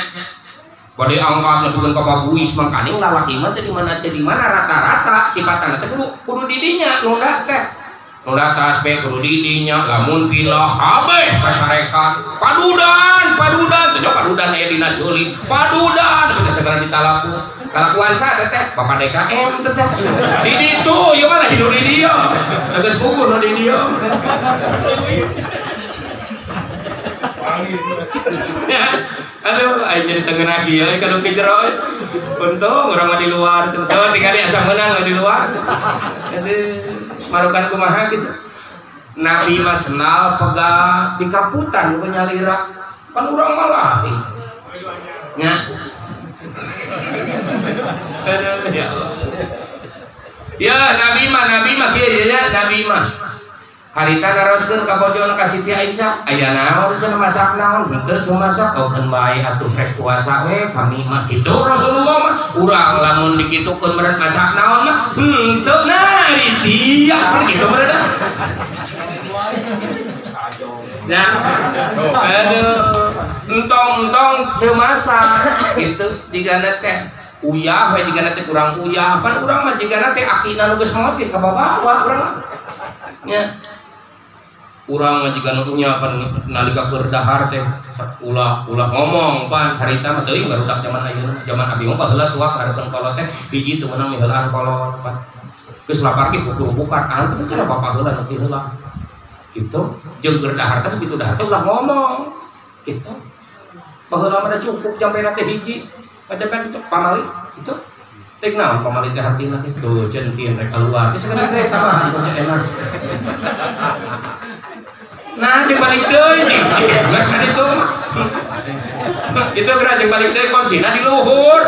Bade angkat nepikeun ka babuis mangkaning lalaki mah teh di mana rata-rata sifatna teh kudu di dinya nunda teh. Nunda tas be kudu di dinya lamun pilah kabeh kacarekan. Padudan, padudan teh padudan aya dina ceuli. Padudan teh segera ditalaku. Kalakuan sa teh teh bapak DKM teh teh. Di ditu ieu mah lain di dieu. Geus puguh nu di dieu. Ya. Aduh, aing jadi tengenah kieu ka nu jero. Untung urang mah di luar, tuh tinggali asa meunang di luar. Aduh, marukan kumaha gitu. Nabi mah senal pegat di kaputan ku nyalira. Pan urang mah lain. Nya. Aduh, ya Allah. Ya, Nabi mah kieu ya, Nabi mah. Harita naroskeun ka bojon ka Siti Aisyah, aya naon cenah masak naon? Henteu teu masak, oh keun bae atuh rek puasa we kami mah kitu Rasulullah mah. Urang lamun dikitukeun meureun masak naon mah henteu nah sia kan kitu meureun. Nah, aduh, entong-entong teu masak kitu jigana teh uyah we jigana teh kurang uyah, pan urang mah jigana teh akina nu geus maot ge kabawa urang mah. Nya. Urang mah jiga nu nya pan nalika keur dahar teh ulah ngomong pan harita mah teuing barudak zaman ayeuna zaman abi mah baheula tuak ngareupkeun kolot teh hiji teu meunang miheulaan kolot pan geus lapar ge kukurubukan antep cenah bapak heula nepi heula kitu jeung keur dahar teh begitu dahar teh ulah ngomong kitu baheula mah da cukup jampena teh hiji jampe kitu pamali kitu tek naon pamali teh hartina teh tuh centin rek keluar geus sakeudeung teh tambah di enak. Nah, jeung balik deui jeung kan itu mah. Itu geura jeung balik deui kuncina di luhur.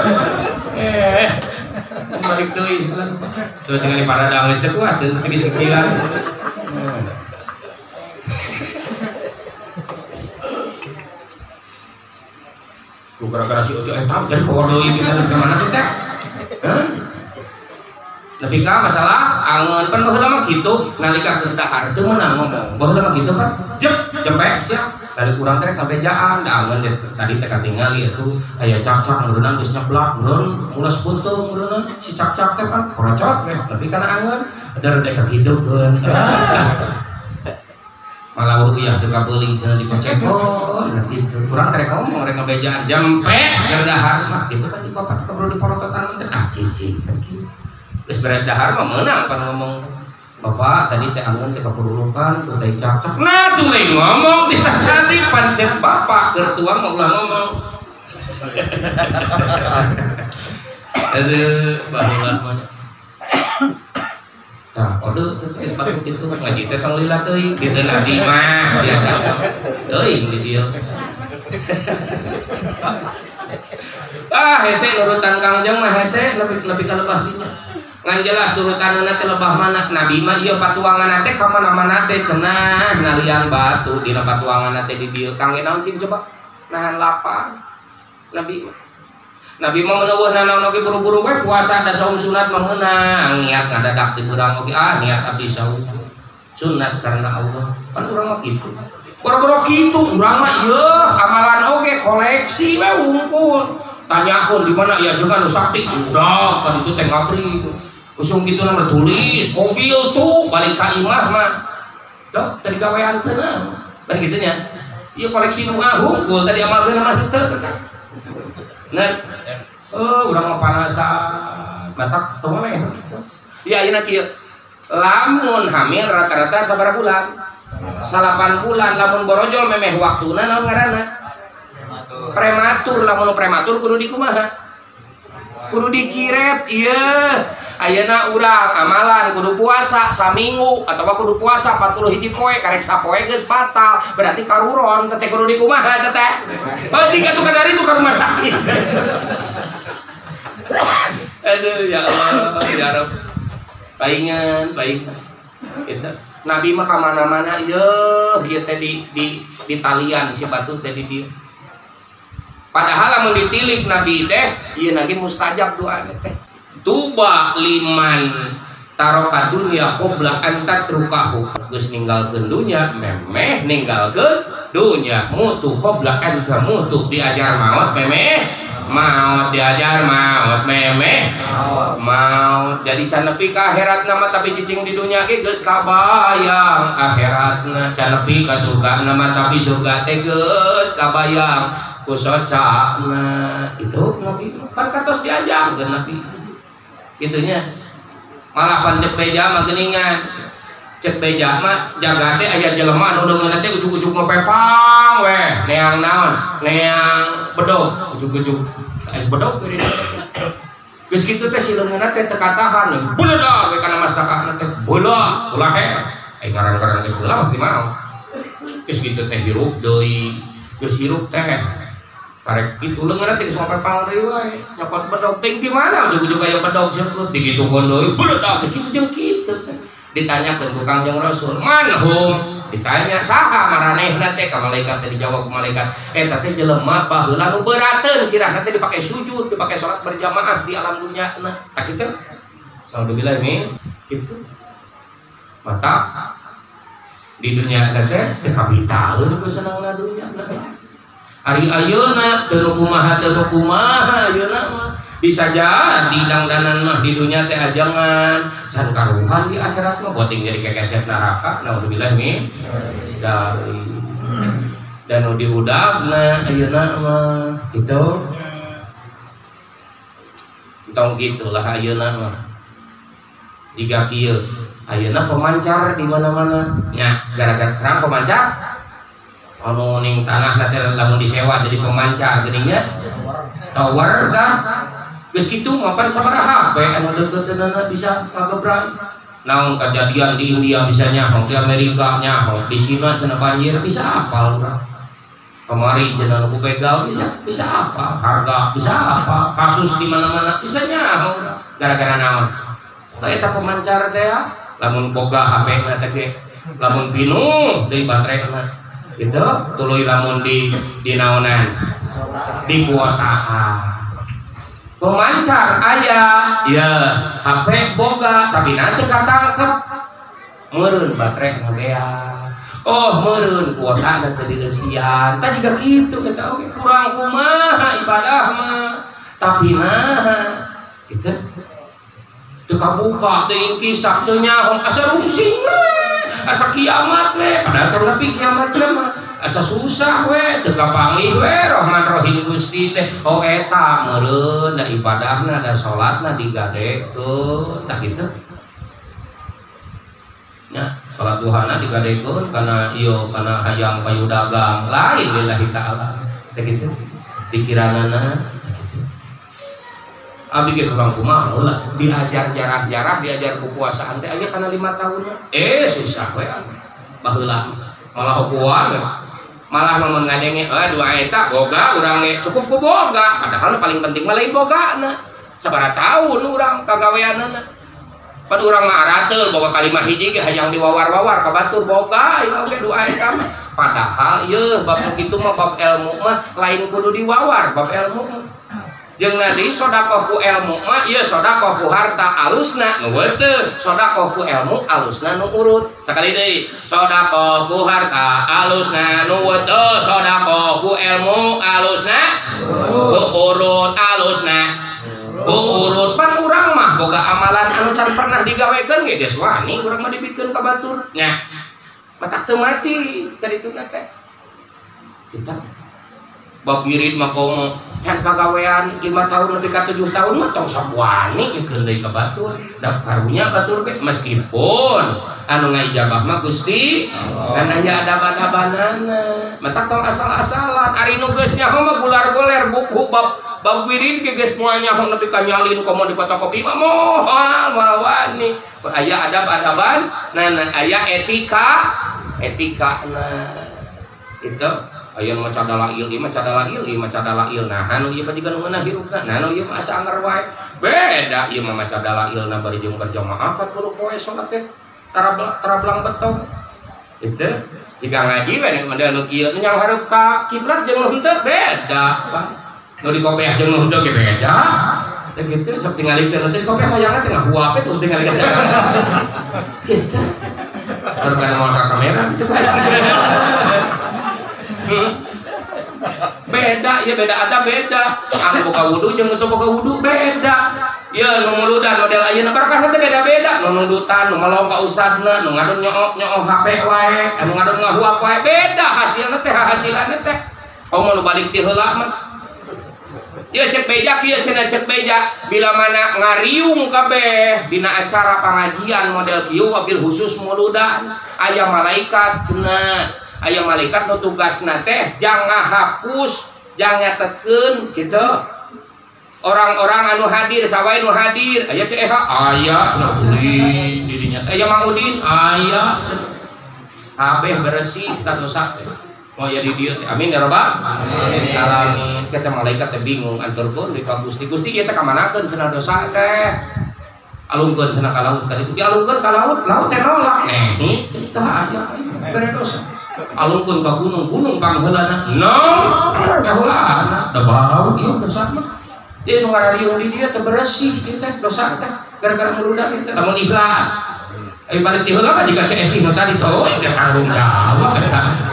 Balik deui segala. Tuh tinggal di paradang geus teh kuat teu lagi sekilan. Ku gara-gara si Ojo eta jadi poho deui ka mana tuh teh? Hah? Nepi ka masalah angeun pan baheula mah kitu nalika keur dahar teu meunang ngomong. Baheula mah kitu pan jep jempek sia. Dari urang teh kabejaan da angeun tadi teh katingali atuh aya cakcak meureunang geus nyeblak meureun mulas puntung meureunang si cakcak teh pan porocot we nepi kana angeun dar teh kakitukeun. Malah uruyah teu kabeuli cenah dikocekon kitu. Urang teh ngomong rek ngabejaan jempek keur dahar mah kitu kan cik bapak teh keburu diporototan teh ah cicing kan kitu. Geus beres dahar mah meunang pan ngomong bapak tadi teh angeun teh kapururukan tuh teh cakcak nah tuh lain ngomong di tadi pancet bapak keur tuang mah ulah ngomong. Aduh baheula mah. Tah kode teh geus batuk kitu ngaji teh tong lila teuing kitu nabi mah biasa teuing di dieu. Ah hese nurutan Kangjeng mah hese nepi ka lebah dinya. Ngan jelas turutanna teh lebah mana nabi mah ieu patuanganna teh ka mana-mana teh cenah ngalian batu dina patuanganna teh di dieu kangge naon cing coba nahan lapar nabi mah. Nabi mah meuneueuh nanaon oge buru-buru we puasa da saum sunat mah meunang niat ngadadak di urang oge ah niat abdi saum sunat karena Allah pan urang mah kitu boro-boro kitu urang mah ieu amalan oge koleksi we wungkul tanyakeun di mana ya juga nu sakti udah kan itu teh ngabri usung kitu nama tulis mobil tuh balik ka imah mah tuh tadi gawean teh nah kan kitu nya ieu koleksi nu hungkul tadi amal geuna mah henteu teh nah urang mah panasan batak teu boleh kitu ya ayeuna kieu lamun hamil rata-rata sabaraha bulan 8 bulan lamun borojol memeh waktuna naon ngaranna prematur lamun prematur kudu dikumaha kudu dikiret ieu ayeuna urang amalan kudu puasa saminggu atawa kudu puasa 40 hiji poe karek sapoe geus batal berarti karuron teh kudu dikumaha teh teh penting atuh kadari itu ka rumah sakit. Aduh ya Allah ya Rabb paingan paingan kitu Nabi mah ka mana-mana ieu ieu teh di talian si batu teh di dieu. Padahal lamun ditilik Nabi teh ieu lagi mustajab doa teh. Tuba liman taroka dunya qabla an tatrukahu. Geus ninggalkeun dunya memeh ninggalkeun dunya. Mutu qabla an tamutu, diajar maot memeh maot, diajar maot memeh maot. Jadi can nepi ka akhiratna mah tapi cicing di dunya ge geus kabayang akhiratna. Can nepi ka surgana mah tapi surga teh geus kabayang ku socana. Itu Nabi pan katos diajarkeun Nabi kitunya. Malah pan cek beja mah geuningan, cek beja mah jaga teh aya jelema anu deungeunna teh ujug-ujug ngopepang weh neang naon, neang bedog, ujug-ujug bedog geuning. Geus kitu teh si leungeunna teh teu katahan, beuledag we kana mastakahna teh, beulah, ulah he. Ai ngaran-ngaran geus beulah pasti mau. Geus kitu teh hirup deui, geus hirup teh karek kitu leungeunna teh geus ngopepang deui wae, nyokot bedog teh di mana ujug-ujug aya bedog seukeut digitukeun deui, beuledag kitu jeung kitu. Ditanyakeun ku Kangjeng Rasul, manhum? Ditanya saha maranehna teh ka malaikat teh, dijawab ku malaikat eta teh jelema baheula nu beurateun sirahna teh dipake sujud, dipake salat berjamaah di alam dunya na. Tah kitu. Alhamdulillah min kitu. Mata di dunya teh teu kapitaeun ku senangna dunya na. Ari ayeuna teu kumaha ayeuna mah. Bisa jadi dangdanan mah di dunia teh ajangan can karuhan di akhirat mah boting jadi kekeset neraka. Naudzubillah min dari dan nu diudagna ayeuna mah kitu. Tong gitulah ayeuna mah. Jiga kieu ayeuna pemancar di mana-mana nya, gara-gara terang pemancar anu ning tanah teh lamun disewa jadi pemancar geuning nya tower tah. Geus kitu mapan sabaraha HP anu deukeuteuneuna bisa ngagebray. Naon kejadian di India bisa nyaho, di Amerika nyaho, di Cina cenah banjir bisa apal urang. Kamari cenah nu begal bisa apa, harga bisa apa, kasus di mana-mana bisa nyaho urang. Gara-gara naon? Ka eta pemancar teh lamun boga HP na teh ge, lamun pinuh deui baterena. Gitu, tuluy lamun di naonan, di kuotaan. Pemancar aya, ya HP boga tapi nanti katangkep meureun baterai ngabeak. Oh meureun kuota da teu dileusian. Tah jiga kitu eta oge kurang kumaha ibadah mah. Tapi nah kitu teu kabuka teu inkisah teu nyaho asa rungsing we, asa kiamat we, padahal can nepi kiamat mah. Asa susah we, teu kapanggih we Rahman Rahim Gusti teh. Oh eta meureun da ibadahna da salatna digadekeun tah kitu. Nya salat duhana digadekeun kana ieu kana hayang payu dagang lain lillahi taala teh kitu. Pikiranana teh kitu. Abdi ge kurang kumaha lah diajar jarah-jarah diajar kupuasaan teh aya kana 5 tahunna. Susah we baheula malah hokuan malah mun ngadenge doa eta boga urang ge cukup ku boga, padahal paling penting mah lain bogana. Sabaraha taun urang kagaweanana. Pan urang mah arateul boga kalimah hiji ge hayang diwawar-wawar ka batur boga ieu oge doa eta mah. Padahal ieu bab kitu mah bab ilmu mah lain kudu diwawar bab ilmu mah. Jeung nadi sedekah ku ilmu mah ieu sedekah ku harta alusna nu henteu, sedekah ku ilmu alusna nu urut. Sakali deui, sedekah ku harta alusna nu henteu, sedekah ku ilmu alusna ku urut, alusna ku urut. Pan urang mah boga amalan anu can pernah digawekeun ge geus wani urang mah dibikeun ka batur nya. Matak teu mati ka dituna teh. Kita bab wirid mah komo can kagawean 5 tahun lebih ka 7 tahun mah tong sok wani nyekeun deui ka batur. Da karunya batur ge meskipun anu ngaijabah mah Gusti kan aya adab-adabanana. Matak tong asal-asalan ari nu geus nyaho mah gular-goler buku bab wirid ge geus moal nyaho nepi ka nyalin komo di fotokopi mah moal moal wani. Aya adab-adaban nana aya etika etikana itu aya nu maca dalail ieu maca dalail ieu maca dalail nah anu ieu mah jiga nu ngeunah hirupna nah anu ieu mah asa anger wae beda ieu mah maca dalailna bari jeung berjamaah 40 poe salat teh tarablang betong itu jika ngaji we model nu kieu nu nyanghareup ka kiblat jeung nu henteu beda Pak nu dikopeah jeung nu henteu ge beda Teh kitu sok tingalikeun teh kopi hayangna teh ngahuap teh tingali ka kitu. Baru mau ke kamera gitu kan. Beda ya beda ada beda. Anu boga wudu jeung teu boga wudu beda. Ya nu muludan model ayeuna barakah teh beda-beda. Nu nundutan, nu melong ka ustadna, nu ngadon nyoo HP wae, anu ngadon ngahuap wae beda hasilna teh hasilanna teh. Komo nu balik ti heula mah. Ya cek beja kieu cenah cek beja bila mana ngariung kabeh dina acara pangajian model kieu wabil khusus muludan aya malaikat cenah aya malaikat nu tugasna teh jangan hapus jangan nyatetkeun gitu orang-orang anu hadir sawae nu hadir aya cek eha aya cenah tulis dirinya aya Mang Udin aya cenah kabeh beresih ka dosa teh. Oh ya di dieu teh amin ya rabbal alamin. Kita malaikat teh bingung anturkeun di ka Gusti. Gusti ieu teh ka manakeun cenah dosa teh. Alungkeun cenah ka laut tadi dialungkeun ka laut, laut teh nolak. Neh, cenah aya bere dosa. Alungkeun ka gunung, gunung pangheulana. No, kaheulana da bau ieu dosa mah. Ieu nu ngarariung di dieu teh beresih ieu teh dosa teh gara-gara merudak ieu teh lamun ikhlas. Ayo balik ti heula mah jika CS nu tadi teuing teh tanggung jawab eta.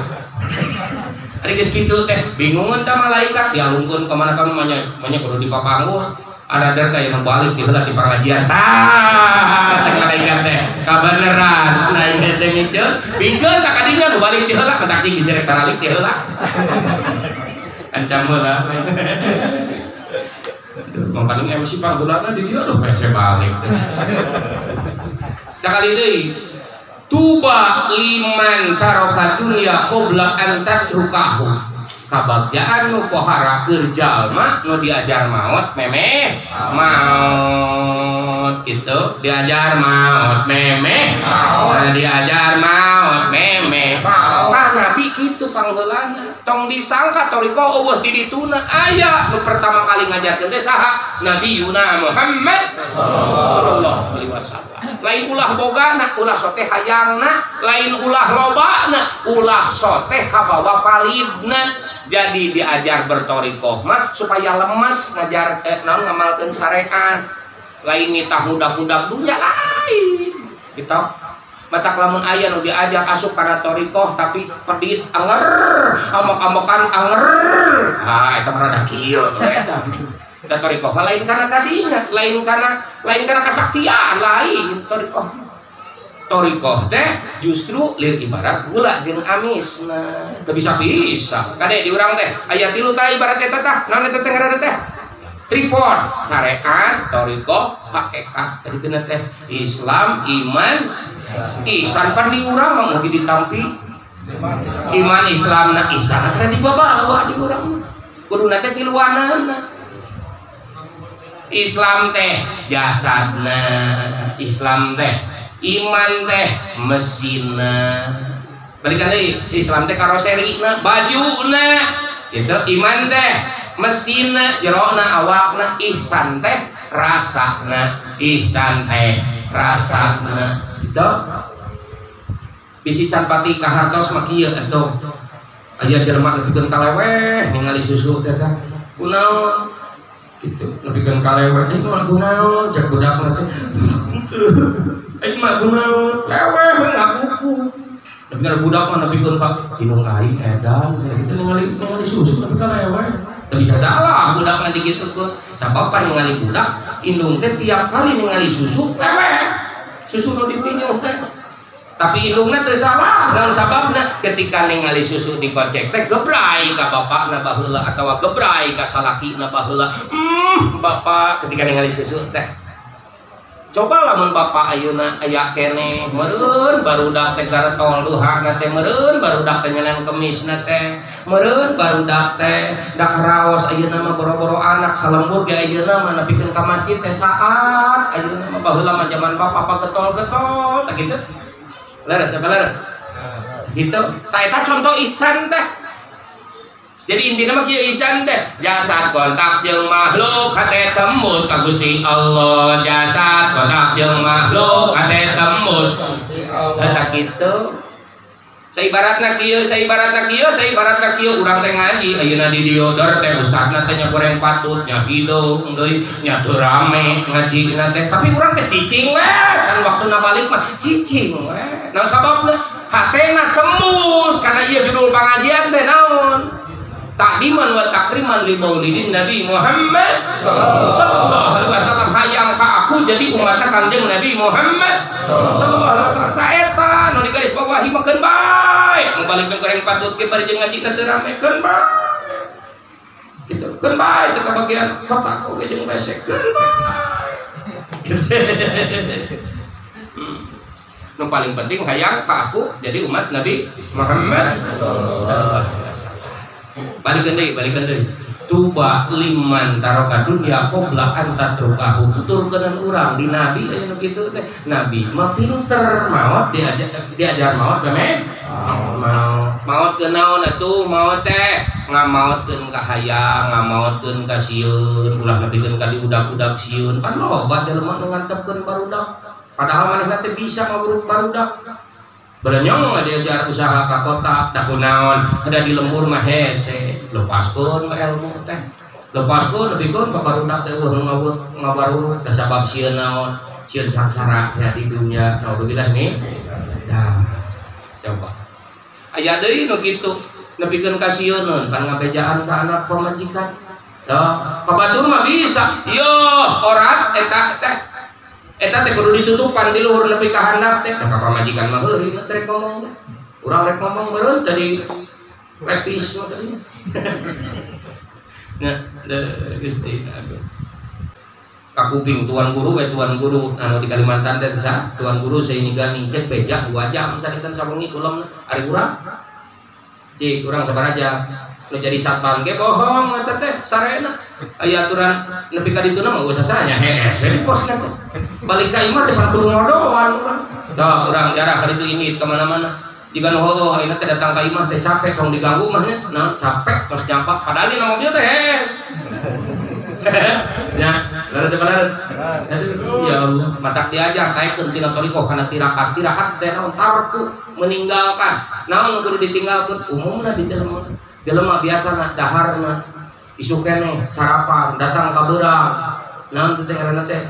Ari geus kitu teh bingung tah malaikat dialungkeun ka mana ka manya manya kudu dipapangguh ada teh yang balik di heula di pangajian tah cek malaikat teh kabeneran cenah ieu hese miceun bingkeun tah kadinya nu balik di heula mentak cing bisa rek balik di heula ancam heula aduh paling MC panggulanna di dieu aduh hese balik teh sakali deui tuba liman taroka dunya qabla an tatrukahu kabagjaan nu pohara keur jalma nu diajar maot memeh maot gitu diajar maot memeh maot diajar maot memeh tah nabi kitu pangheulana tong disangka toriko eueuh ti dituna aya nu pertama kali ngajarkeun teh saha Nabi Yuna Muhammad sallallahu alaihi wasallam. Lain ulah bogana, ulah soteh hayangna, lain ulah lobana, ulah soteh kabawa palidna. Jadi diajar bertorikoh mah supaya lemes ngajar naon ngamalkeun syariat. Lain nitah budak-budak dunya lain. Gitu. Matak lamun aya nu diajar asup kana torikoh tapi pedit anger, amok-amokan anger. Ah eta mah rada kieu eta. Da torikoh lain karena kadinya, lain karena kasaktian, lain torikoh. Torikoh teh justru lir ibarat gula jeung amis. Nah, teu bisa-bisa. Kade di urang teh aya tilu tah ibarat eta tah, naon eta teh ngaranna teh? Tripod, syariat, torikoh, hakikat. Tadi teh teh Islam, iman, ihsan pan di urang mah mugi ditampi. Iman Islam na ihsan teh dibawa di urang. Kuduna teh tiluanana. Islam teh jasadna, Islam teh iman teh mesinna. Balikan deui, Islam teh karoserina, bajuna, gitu. Iman teh mesinna, jerona awakna, ihsan teh rasana, ihsan teh rasana. Gitu. Bisi can pati kahartos mah kieu atuh. Aya jelema nepikeun kaleweh ningali susu teh teh. Kunaon? Gitu nepikeun kaleweh eh mah kunaon cek budak mah teh aing mah kunaon leweh we ngakuku nepikeun budak mah nepikeun ka indung aing edan gitu ningali susu nepi ka leweh teu bisa salah budak mah digitukeun sabab pan ningali budak indung teh tiap kali ningali susu leweh susu nu ditinjuh teh tapi indungna teu salah naon sababna ketika ningali susu dikocek teh gebrai ka bapakna baheula atawa gebrai ka salakina baheula bapak ketika ningali susu teh coba lamun bapak ayeuna aya keneh meureun barudak teh garetol duhana teh meureun barudak teh nyenan kemisna teh meureun barudak teh da karaos ayeuna mah boro-boro anak salembur ge ayeuna mah nepikeun ka masjid teh saat ayeuna mah baheula mah jaman bapak pagetol-getol tah kitu. Leres apa leres? Gitu. Tah eta contoh ihsan teh. Jadi intinya mah kieu ihsan teh, jasad kontak jeung makhluk hate tembus ka Gusti Allah, jasad kontak jeung makhluk hate tembus ka Gusti Allah. Eta kitu. Saibaratna kieu, saibaratna kieu, saibaratna kieu urang teh ngaji ayeuna di dieu dor teh ustadna teh nya goreng patut nya hideung deui nya teu rame ngajina teh tapi urang teh cicing we can waktuna balik mah cicing we. Naon sababna? Hatena tembus karena ieu judul pangajian teh naon? Takdiman wa takriman li maulidin Nabi Muhammad sallallahu alaihi wasallam. Hayang ka aku jadi umatna Kangjeng Nabi Muhammad sallallahu alaihi wasallam. Ta eta nu digaris bawahi mah keun bae nu balik goreng patut ge bari jeung ngaji teu rame keun bae kitu keun bae teu kabagian kotak oge jeung besek keun bae. Nu paling penting hayang ka aku jadi umat Nabi Muhammad sallallahu alaihi wasallam. Balikan deui tuba liman taroka dunya qabla an tatrukahu. Tuturkeun urang di nabi aya nu kitu teh. Nabi mah pinter maot diajar maot teh maot. Maot ke naon atuh maot teh ngamaotkeun ka hayang, ngamaotkeun ka sieun, ulah nepikeun ka diudak-udak sieun. Pan loba jelema nu ngantepkeun barudak. Padahal manehna teh bisa ngaburuk barudak. Belenyong diajar usaha ka kota, da kunaon, ada di lembur mah hese, lepaskeun ilmu teh. Lepaskeun nepikeun ka barudak teh eueuh ngabaruruk da sabab sieun naon, sieun sangsara teh di dunya. Naudzubillah nih. Dah. Coba. Aya deui nu kitu, nepikeun ka sieuneun pan ngabejaan ka anak pamajikan. Dah, ka batur mah bisa. Yo, orat eta teh. Eta teh kudu ditutupan di luhur nepi ka handap teh. Da ka pamajikan mah heureun teh rek ngomong teh. Urang rek ngomong meureun tadi lepis mah tadi. Nah, Gusti aduh. Kakuping tuan guru we tuan guru anu di Kalimantan teh sa tuan guru sehingga nincek beja 2 jam sadinten sawengi ulemna ari urang. Cik urang sabaraha nu jadi satpam ge bohong eta teh sarena. Aya aturan nepi ka dituna mah geus sasanya hees we di pos teh. Balik ka imah teh kudu ngodoan urang. Tah urang jarah ka ditu ini ka mana-mana. Jika nu heueuh ayeuna teh datang ka imah teh capek tong diganggu mah nya. Nah, capek tos nyampak padahal dina mobil teh hees. Nya, leres coba leres. Aduh, ya Allah, matak diajar taekeun tina thariqah kana tirakat. Tirakat teh naon tarku meninggalkan. Naon kudu ditinggalkeun umumna di jelema. Jelema biasana daharna isuk keneh sarapan datang ka beurang. Naon teh ngaranna teh?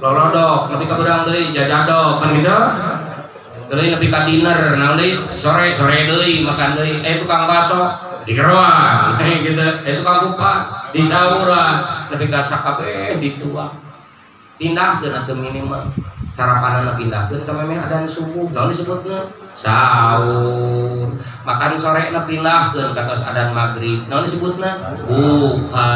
Lolodok, nepi ka beurang deui jajadok kan gitu. Deui nepi ka dinner, naon deui? Sore-sore deui makan deui. Tukang bakso digeroan gitu. Tukang kupat disauran nepi ka sakabeh dituang. Pindahkeun atuh minimal sarapanana pindahkeun ka memeh adan subuh. Naon disebutna? Sahur. Makan sore na pindahkeun ka tos adan magrib. Naon disebutna? Buka.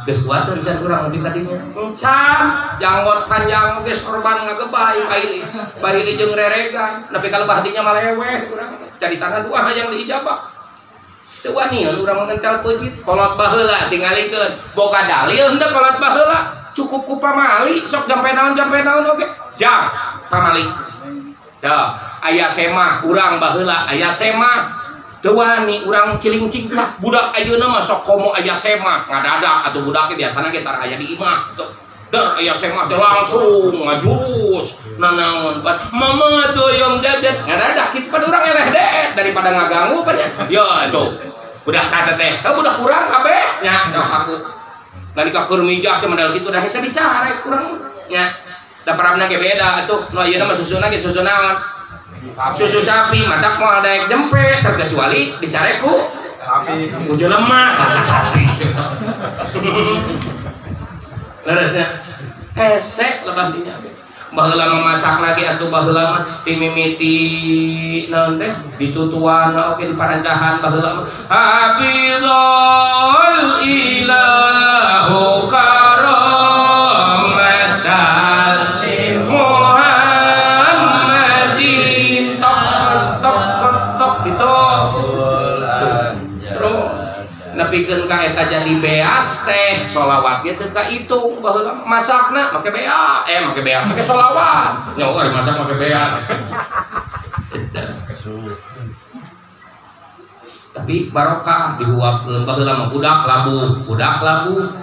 Geus kuateun can urang nepi ka dinya. Encan janggot panjang geus korban ngagebay pahili. Pahili jeung reregan nepi ka lebah dinya maleweh urang. Caritana doa hayang diijabah. Teu wanian urang ngentel peujit kolot baheula tingalikeun. Boga dalil henteu kolot baheula. Cukup ku pamali sok jampe naon oge. Jam pamali. Dah, aya semah urang baheula aya semah. Teu wani urang ciling-cingcak budak ayeuna mah sok komo aya semah ngadadak atuh budak ge biasana ge tara aya di imah tuh. Der aya semah teh langsung ngajurus nanaon pan mama tuh yang jajan ngadadak kitu pan urang eleh deet daripada ngaganggu pan nya. Yo atuh budak sate teh budak urang kabeh nya sok aku. Lari ka kurmijah teh model kitu dah hese dicarek urang nya. Da parabna ge beda atuh nu ayeuna mah susuna ge susu naon? Susu sapi matak moal daek jempe terkecuali dicarek ku sapi. Ku jelema sapi. Leresnya hese lebah dinya. Baheula mah masak lagi atuh baheula mah ti mimiti naon teh ditutuan oke di parancahan baheula mah hafizul ilahu karamatan Muhammadin tok tok tok gitu terus nepikeun ka eta jadi beas teh sholawat ge teu kaitung baheula masakna make bea make bea make sholawat nya eueuh masak make bea. Tapi barokah dihuapkeun baheula mah budak labu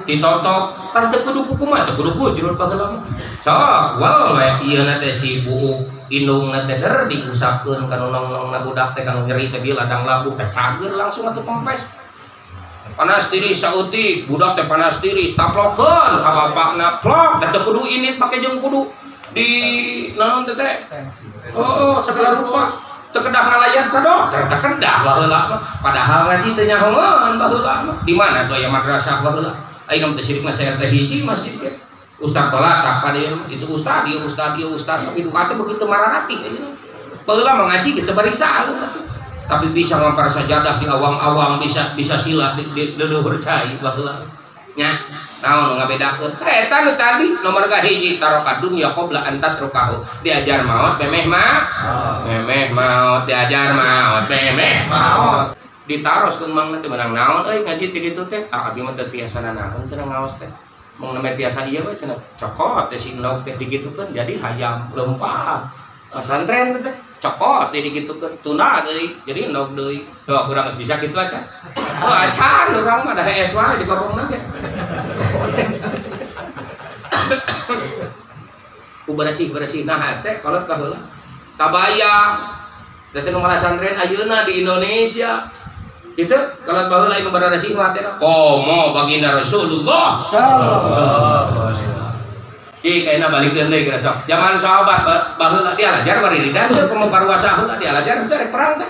ditotok pan teu kudu kumaha teu kudu bujurut baheula mah sok wal we ieu na teh si buuk Indungna teh der diusapkeun ka nu nong-nongna budak teh kanu nyeri teh di ladang labu teh cager langsung atuh kempes. Panas tiris sautik, budak teh panas tiris taplokeun ka bapakna plok da teu kudu init make jeung kudu di naon teh teh. Oh, segala rupa teu kedah ngalayan ka dokter teu kedah baheula mah. Padahal ngaji teh nyahoeun baheula mah. Di mana tuh aya madrasah baheula? Aing mah teh sirikna saya teh hiji masjid ge. Ustaz baheula tak pada itu ustaz, dia ustaz, dia ustaz, tapi duka teh begitu mararatih ayeuna. Baheula mah ngaji kitu barisa atuh. Tapi bisa ngampar sajadah di awang-awang, bisa bisa sila di leluhur cai baheula. Nya, naon ngabedakeun? Eta nu tadi nomor kahiji taroka dunya qabla an tatrukahu. Diajar maot memeh mah. Memeh maot diajar maot memeh maot. Ditaroskeun mangna teh meunang naon euy ngaji ti ditu teh. Ah abi mah teu tiasa nanaon cenah ngaos teh. Mung name tiasa ieu we cenah cokot teh si endog teh digitukeun jadi hayam leumpah. Pesantren teh cokot teh digitukeun tuna deui jadi endog deui. Tuh urang geus bisa kitu acan. Oh acan urang mah da hees wae di babongna ge. Ku beresih-beresih nah teh kolot baheula. Kabayang teh nu masantren ayeuna di Indonesia. Itu kalau baheula nu beresih mah teh komo baginda Rasulullah sallallahu alaihi wasallam. Ih kayakna balikeun deui geura sok. Zaman sahabat baheula dialajar wariridan teu komo paruasa heula dialajar teu rek perang teh.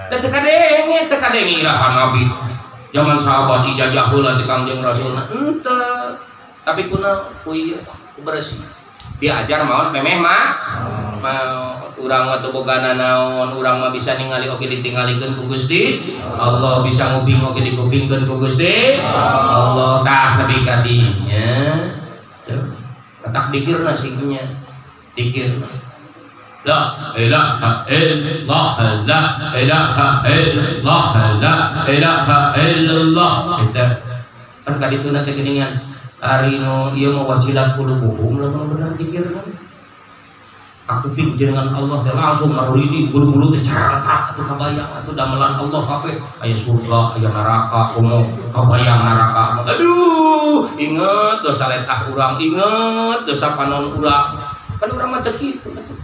Da teu kadenge, teu kadenge iraha Nabi. Zaman sahabat ijazah heula ti Kangjeng Rasulna henteu. Tapi kunaon ku ieu ku beresih. Diajar maot memeh mah. Maot urang mah teu boga nanaon, urang mah bisa ningali oge ditingalikeun ku Gusti Allah, bisa nguping oge dikupingkeun ku Gusti Allah. Tah nepi ka dinya. Tuh. Tak dikirna singnya. Dikirna. La ilaha illallah, la ilaha illallah, la ilaha illallah. Kita kan ka dituna teh geuningan. Ari nu ieu mah wajilat qulubuhum lamun bener dikirna. Aku pikir dengan Allah teh langsung maruridi bulu-bulu teh carangkak atuh kabayang atuh damelan Allah kabeh aya surga aya neraka komo kabayang neraka. Aduh inget dosa letah urang, inget dosa panon urang, kan urang mah teu kitu atuh.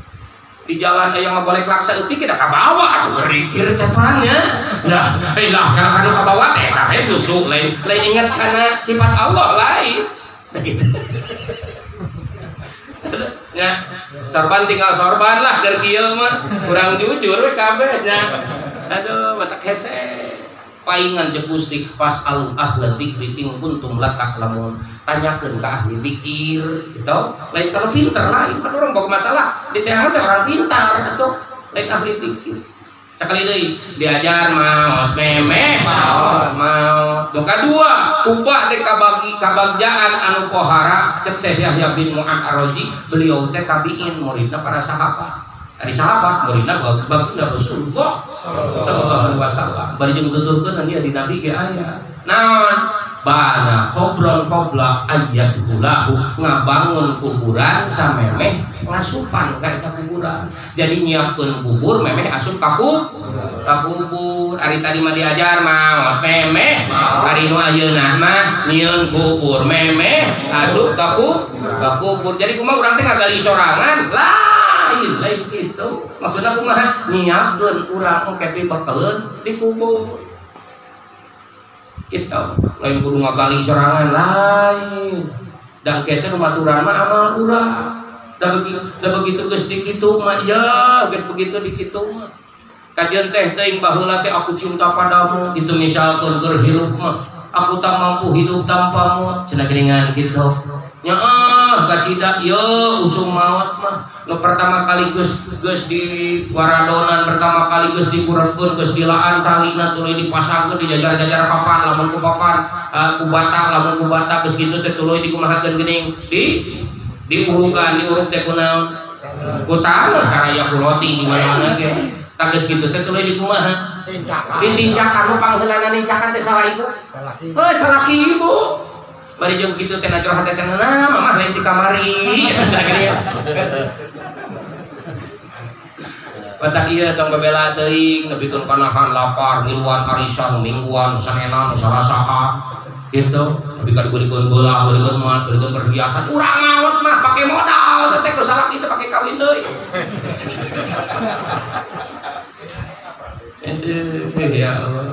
Di jalan aya ngabolek laksa eutik da kabawa atuh berpikir teh pan nya. Lah ilah kana kanu kabawa teh eta teh susu lain lain inget kana sifat Allah lain teh kitu. Ya, sorban tinggal sorban lah dari kieu mah kurang jujur we kabeh nya. Aduh, matak hese. Paingan ceuk Gusti pas alu ahla dzikri in kuntum la ta'lamun. Tanyakeun ka ahli zikir gitu. Lain kalau pintar lain kan urang boga masalah di teangan teh orang pintar atuh lain ahli zikir. Sakali deui diajar maot memeh maot maot. Nu kadua tuba teh kabagi kabagjaan anu pohara cek Syekh Yahya bin Mu'ad Ar-Razi, beliau teh tabiin muridna para sahabat. Ari sahabat muridna baginda Rasulullah sallallahu alaihi wasallam. Bari jeung tuturkeun dia di Nabi ge aya. Naon? Bana qobron qobla ayyadhulahu, ngabangun kuburan samemeh ngasupan ka eta kuburan. Jadi nyiapkeun kubur memeh asup ka kubur. Ari tadi mah diajar maot memeh, ari nu ayeuna mah nyieun kubur memeh asup ka kubur. Jadi kumaha urang teh ngagali sorangan? Lain lain kitu. Maksudna kumaha? Nyiapkeun urang engke dibekeleun di kubur. Kita lain kudu ngagali sorangan lain. Da engke teh nu maturan mah amal urang. Da begitu geus dikitu mah ya, geus begitu dikitu mah. Kajian teh teuing baheula teh aku cinta padamu gitu misalkeun keur hirup mah. Aku tak mampu hidup tanpamu cenah geuningan kitu. Nya ah kacida ieu usum maot mah. Nu pertama kali geus geus di waradonan, pertama kali geus dikureupkeun, geus dilaan talina tuluy dipasangkeun di jajar-jajar papan lamun ku papan ku bata lamun ku bata geus kitu teh tuluy dikumahakeun geuning di diurukan, diuruk teh kunaon ku taneuh karaya ku roti di mana-mana ge. Tah geus kitu teh tuluy dikumaha? Ditincakan. Nu pangheulana nincakan teh salah ibu. Heuh salaki ibu. Bari jeung kitu teh najor hate teh nah mamah lain ti kamari. Batak ieu tong bebela teuing nepikeun kanahan lapar ngiluan arisan mingguan sanenan salasaan gitu. Tapi kan dibelikeun bola, belikeun emas, belikeun perhiasan. Urang maot mah pake modal teh ku salaki teh pake kawin deui. Ya Allah.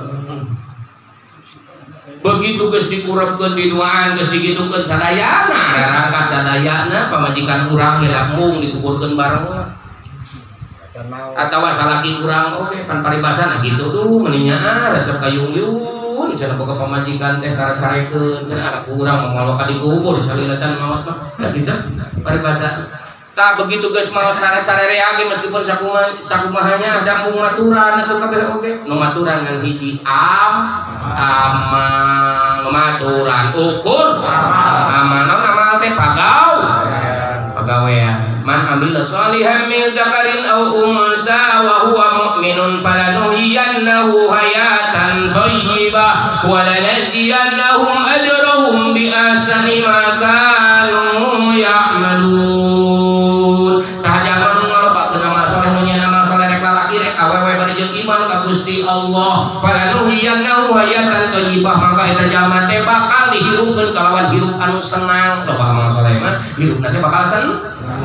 Begitu geus dikurepkeun di duaan geus digitukeun sadayana, rarangkat sadayana pamajikan urang dilambung dikuburkeun bareng lah. Atawa salaki urang oge pan paribasana kitu tuh meni nya resep ka yung-yung cenah boga pamajikan teh karacarekeun cenah anak urang moal ka dikubur salila can maot mah. Nah kitu paribasa. Tah begitu geus maot sare-sarerea ge meskipun sakumahanya ada mung maturan atuh kabeh oge nu maturan ngan hiji amal nu maturan ukur amal naon amal teh pagawean man amila shalihan min dzakarin aw unsa wa huwa mu'minun falanuhyiyannahu hayatan thayyibah wa lanajziyannahum ajrahum bi ahsani ma kanu ya'malun. Saha nu ngalobakeun amal soleh nu nyieun amal soleh rek lalaki rek awewe bari jeung iman ka Gusti Allah falanuhyiyannahu hayatan thayyibah maka eta jalma teh bakal dihirupkeun kalawan hirup anu senang. Loba amal soleh mah hirupna teh bakal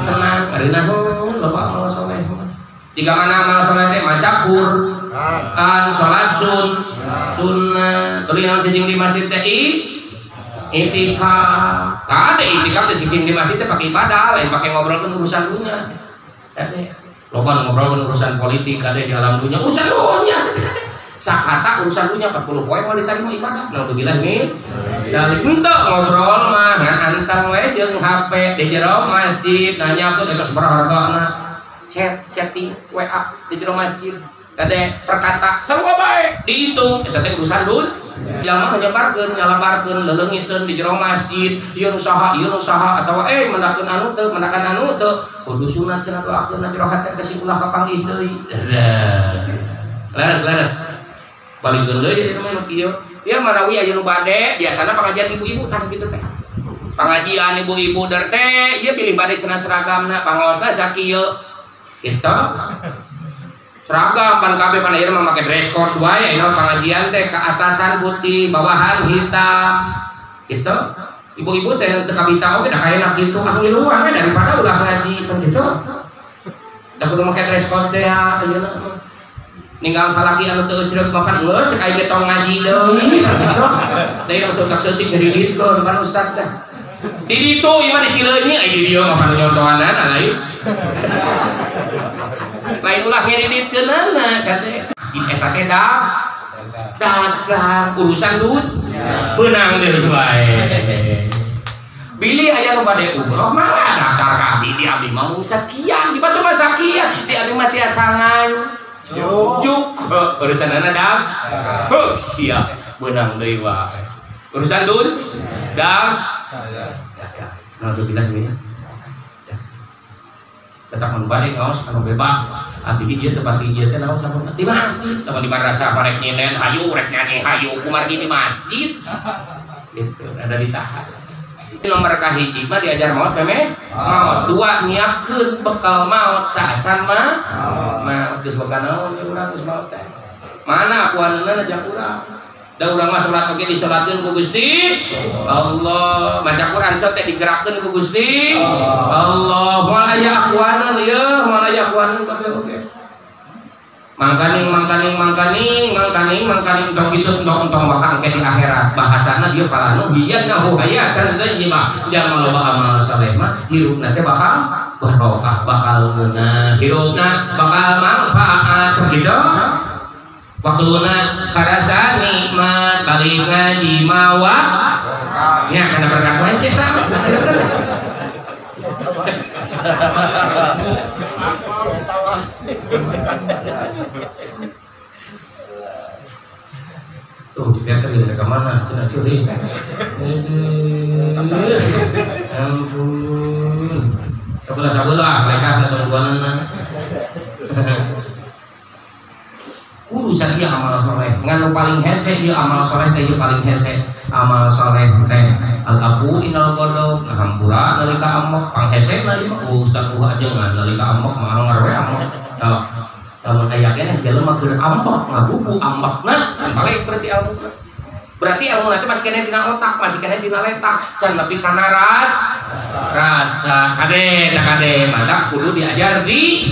senang areunahun loba amal soleh mah. Tiga mana amal soleh teh maca Quran, salat sunnah, tuluy naon cicing di masjid teh itikaf. Kade itikaf teh cicing di masjid teh pake ibadah, lain pake ngobrolkeun urusan dunya. Kade loba ngobrolkeun urusan politik kade di alam dunya, urusan dunya kade. Sakata urusan dunya 40 poe moal ditarima ibadah. Naudzubillah min dzalik. Henteu ngobrol mah ngan anteng we jeung HP di jero masjid nanyakeun eta sabaraha hargana. Chat, chatting, WA di jero masjid. Kade perkata sarua bae dihitung eta teh urusan dunya. Jalma nyebarkeun, nyalabarkeun, leleungiteun di jero masjid, ieu nu saha atawa mendakeun anu teu, mendakan anu teu. Kudu sunat cenah doakeun na jero hate teh si ulah kapanggih deui. Leres leres. Balikeun deui jadi mah nu kieu. Ieu manawi aya nu bade, biasana pengajian ibu-ibu tah kitu teh. Pengajian ibu-ibu der teh ieu pilih bade cenah seragamna, pangaosna sakieu. Kitu. Seragam pan kabeh pan ayeuna mah make dress code wae ayeuna pengajian teh ke atasan putih, bawahan hitam. Kitu. Ibu-ibu teh teu kabita oge da kaena kitu ah ngiluan we daripada ulah ngaji teh kitu. Da kudu make dress code teh ayeuna mah. Ninggal salaki anu teu eucreuk makan geus cek aing ge tong ngaji deui kitu. Da ieu saeutik-saeutik diriditkeun pan ustad teh. Di ditu ieu mah di Cileunyi aya di dieu mah pan nyontohanan lain. Lain ulah ngiriditkeunana kate. Masjid eta teh dagang urusan duit beunang deui wae. Bilih aya nu bade umroh mangga daftar ka abdi, di abdi mah mung sakian, di batur mah sakian, di abdi mah tiasa nganjuk. Urusanana dam. Heuh siap beunang deui wae. Urusan duit dam dagang. Naudzubillah min. Tetap anu bade ngaos anu bebas. Abdi ieu tempat ieu teh naon sampurna di masjid. Lamun di madrasah rek nyinen hayu rek nyanyi hayu kumargi di masjid. Gitu, ada ditahan. Nomor kahiji mah diajar maot memeh maot. Dua nyiapkeun bekal maot saacan mah maot geus boga naon ieu urang geus maot teh. Mana akuaneunna ajak urang. Da urang mah salat oge disalatkeun ku Gusti Allah, maca Quran sok teh digerakkeun ku Gusti Allah. Moal aya akuaneun ieu, moal aya akuaneun kabeh oge. Mangkaning mangkaning mangkaning mangkaning mangkaning tong kitu tong tong bakal engke di akhirat. Bahasana dieu palanu hiyanahu hayatan thayyibah. Jalma loba amal saleh mah hirupna teh bakal barokah, bakal ngeunah, hirupna bakal manfaat kitu. Waktuna karasa nikmat balik ngaji mawa nya kana berkat wae sih tah. Tuh, kita teh mereka mana? Cenah curi. Ampun. Sabelah-sabelah mereka tungguanna. Urusan dia amal soleh. Ngan paling hese dia amal soleh teh ieu paling hese. Amal soleh teh al-abu inal godog ngahampura nalika amok panghese na ieu mah ustaz ulah ajengan nalika amok mah anu ngarewe amok. Tah lamun aya keneh jelema keur amok ngabuku ambekna can balik berarti ilmuna. Berarti ilmu nanti masih kena dina otak, masih kena dina letak, can lebih kana rasa kade tak kade mantap kudu diajar di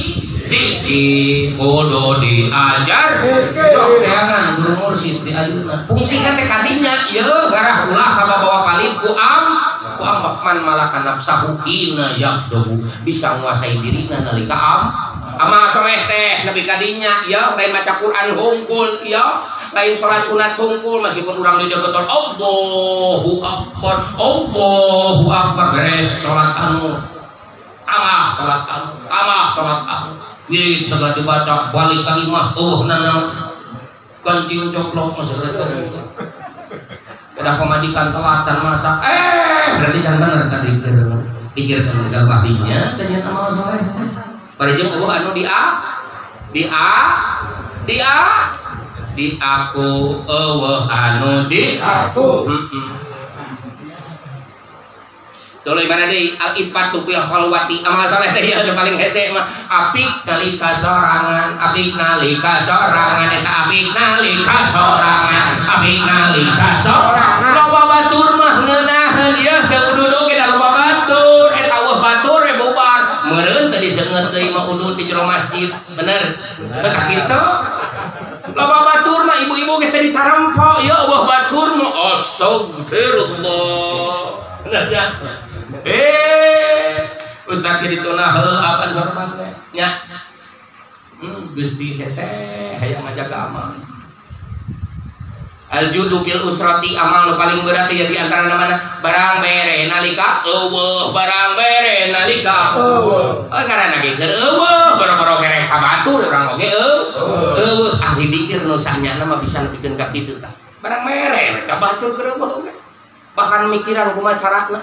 Dikir kudu diajar sok teangan guru mursyid di ayeuna fungsina teh kadinya ieu ngarah ulah kabawa palit ku ambek man malakan nafsahu hina yaqduhu bisa nguasai dirina nalika amal soleh teh nepi kadinya ieu lain maca Quran hungkul ieu lain salat sunat hungkul meskipun urang di getol Allahu Akbar Allahu Akbar beres salat anu tambah salat anu tambah salat anu wirid segala dibaca balik ka imah eueuh nana kancing coplok mah segala udah pemajikan telat can masak berarti can bener kan dikir kan papinya ternyata amal soleh bari jeung eueuh anu di A di A di A di aku eueuh anu di aku. Dulu mana deui al ifatu fil khalwati amal saleh teh ieu paling hese mah apik nalika sorangan apik nalika sorangan eta apik nalika sorangan apik nalika sorangan loba batur mah ngeunaheun ieu teu udud oge da loba batur eta eueuh batur we bubar meureun teu diseungeut deui mah udud di jero masjid bener teh kitu loba batur mah ibu-ibu ge teh ditarempo ieu eueuh batur mah astagfirullah bener ya. Ustaz jadi tunah apaan sorban teh nya. Gusti hese hayang ngajaga amal. Al judu fil usrati amal nu paling berat ya di antara mana barang bere nalika eueuh barang bere nalika eueuh. Karena ge keur eueuh boro-boro bere ka batur urang oge eueuh ahli dikir nu sanyana mah bisa nepikeun ka kitu tah. Barang bere ka batur keur eueuh oge. Bahkan mikiran kumaha carana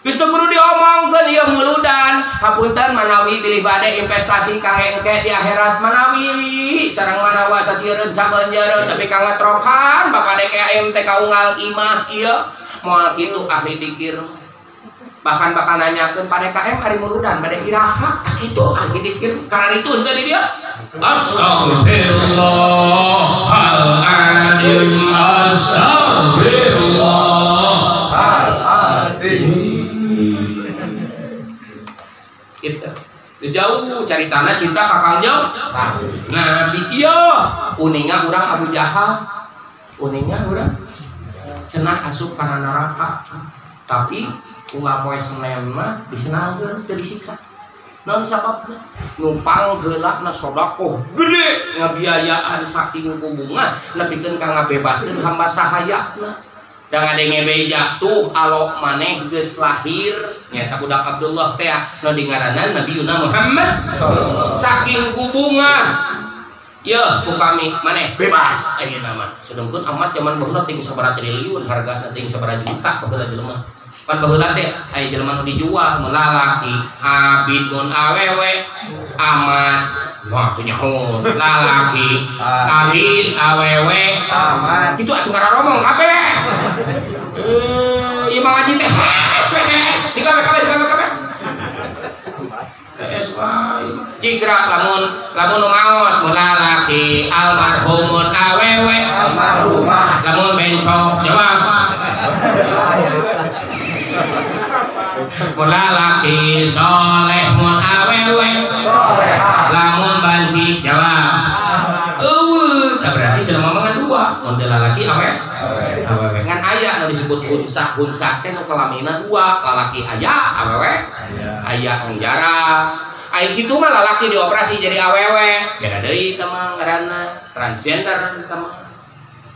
geus teu kudu diomongkeun ieu muludan hapunten manawi bilih bade investasi kangge engke di akhirat manawi sareng manawa sasiereun sabanjareun tapi kang ngetrokan bapak DKM teh kaunggal imah ieu moal kitu ahli dikir bahkan bakal nanyakeun pa DKM ari muludan bade iraha kitu ahli dikir karena itu teh di dieu astagfirullahaladzim astagfirullahaladzim gitu. Geus jauh cari tanah cinta ka Kangjeng Nabi ieu uninga urang Abu Jahal uninga urang cenah asup kana neraka tapi unggal poe Senin mah disenalkeun teu disiksa naon sababna numpang heulana sedekah gede ngabiayaan saking kubunga nepikeun ka ngabebaskeun hamba sahayana jangan denge beja tuh alok maneh geus lahir nyaeta budak Abdullah teh nu dingaranan Nabi Yuna Muhammad saking kubunga yeuh ku kami maneh bebas ayeuna mah sedengkeun amat zaman baheula ting sabaraha triliun hargana ting sabaraha juta baheula jelema pan baheula teh aya jelema nu dijual mun lalaki abid mun awewe amat wah teu nyaho lalaki abid awewe amat kitu atuh ngararomong kabeh ieu mah ngaji teh hes hes di kabeh kabeh di kabeh kabeh hes wae cigra lamun lamun nu maot mun lalaki almarhumun awewe almarhumah lamun bencong jawab mun lalaki soleh mun awewe solehah lamun banci jawab eueuh tah berarti jelema mah ngan dua mun teu lalaki awe awewe ngan aya nu disebut hunsa hunsa teh nu kelamina dua lalaki aya awewe aya jarang ai kitu mah lalaki dioperasi jadi awewe beda deui teh mah ngaranna transgender teh mah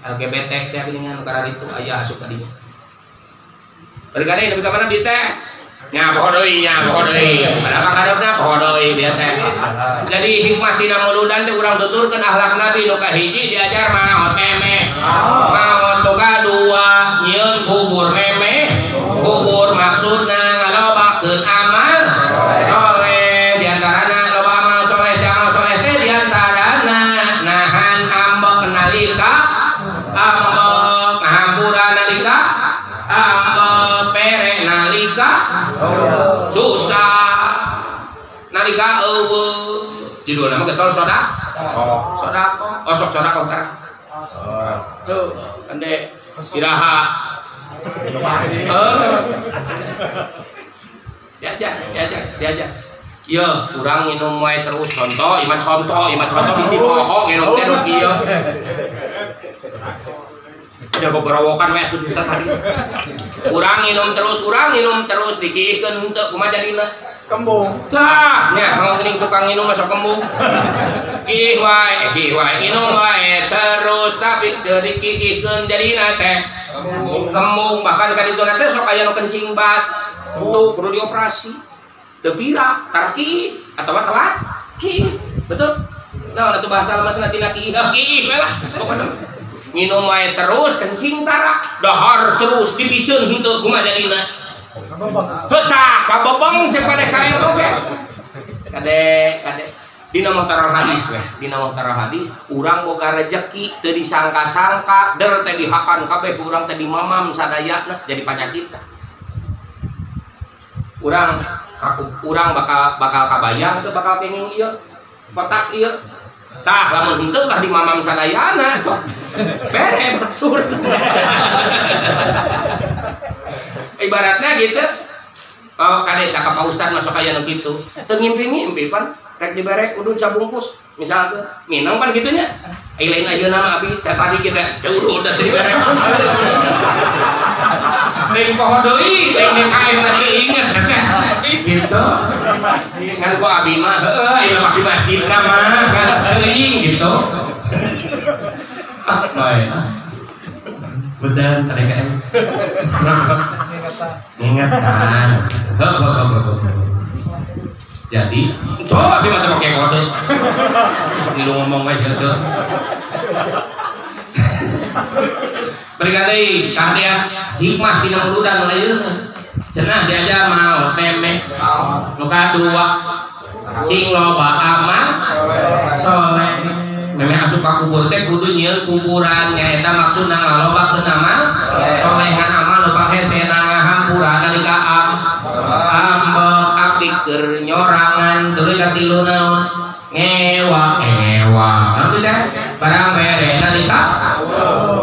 LGBT teh geuningan nu kararitu aya asup ka dinya balik deui nepi ka mana bi teh nya poho deui nya poho deui padahal kareupna poho deui bieu teh jadi hikmah tina muludan teh urang tuturkeun akhlak Nabi nu kahiji diajar maot meme maot nu kadua nyieun kubur meme kubur maksudna ngalobakeun amal soleh diantarana loba amal soleh teh amal soleh teh diantarana nahan ambek nalika ambek ngahampura nalika ambek pere nalika susah nalika eueuh judulna mah getol sedekah sedekah osok sedekah tah tuh ande iraha diajar diajar diajar Ieu urang nginum wae terus contoh, ieu mah contoh, ieu mah contoh bisi poho nginum teh nu kieu. Udah boborowokan we atuh cerita tadi. Urang nginum terus dikiihkeun henteu kumaha jadina? Kembung. Tah, nya mau geuning tukang nginum masuk kembung. Kiih wae, nginum wae terus tapi teu dikiihkeun jadina teh kembung. Kembung bahkan ka dituna teh sok aya nu kencing batu kudu dioperasi. Teu pira, tara kiih atawa telat kiih. Betul? Nah, atuh bahasa lemesna tina kiih, kiih we lah pokona. Nginum wae terus kencing tara, dahar terus dipiceun henteu kumaha jadina? Kabebeng. Heuh kabebeng cek pada kaya oge. Kade kade dina muhtaral hadis weh, dina muhtaral hadis urang boga rejeki teu disangka-sangka der teh dihakan kabeh urang teh dimamam sadayana jadi panyakit. Urang urang bakal kabayang teu bakal kenging ieu kotak ieu. Tah lamun henteu lah dimamam sadayana tuh. Bere batur. Ibaratnya gitu. Oh, kade tak ka Pak Ustad masuk aya nu kitu. Teu ngimpi-ngimpi pan rek dibere udud sabungkus misalkan minum pan kitu nya. Ai lain ayeuna mah abi teh tadi kita ceuruh da dibere. Teuing poho deui, teuing kae mah teu inget teh. Gitu. Ngan ku abi mah heueuh ieu mah di masjidna mah kan teuing gitu. Ah, bae. Bedan KDKM. Ingetan. Jadi, coba abi mah teu pake kode. Sok ngilu ngomong we sia. Balik deui ka dia hikmah tina muludan lain. Cenah diajar maot memeh. Nu kadua cing loba amal soleh. Memeh asup ka kubur teh kudu nyieun kuburan nyaeta maksudna ngalobakeun amal solehan amal nu panghesena ngahampura nalika ambek abdi keur nyorangan tuluy katilu naon ngewa ngewa naon teh barang mere nalika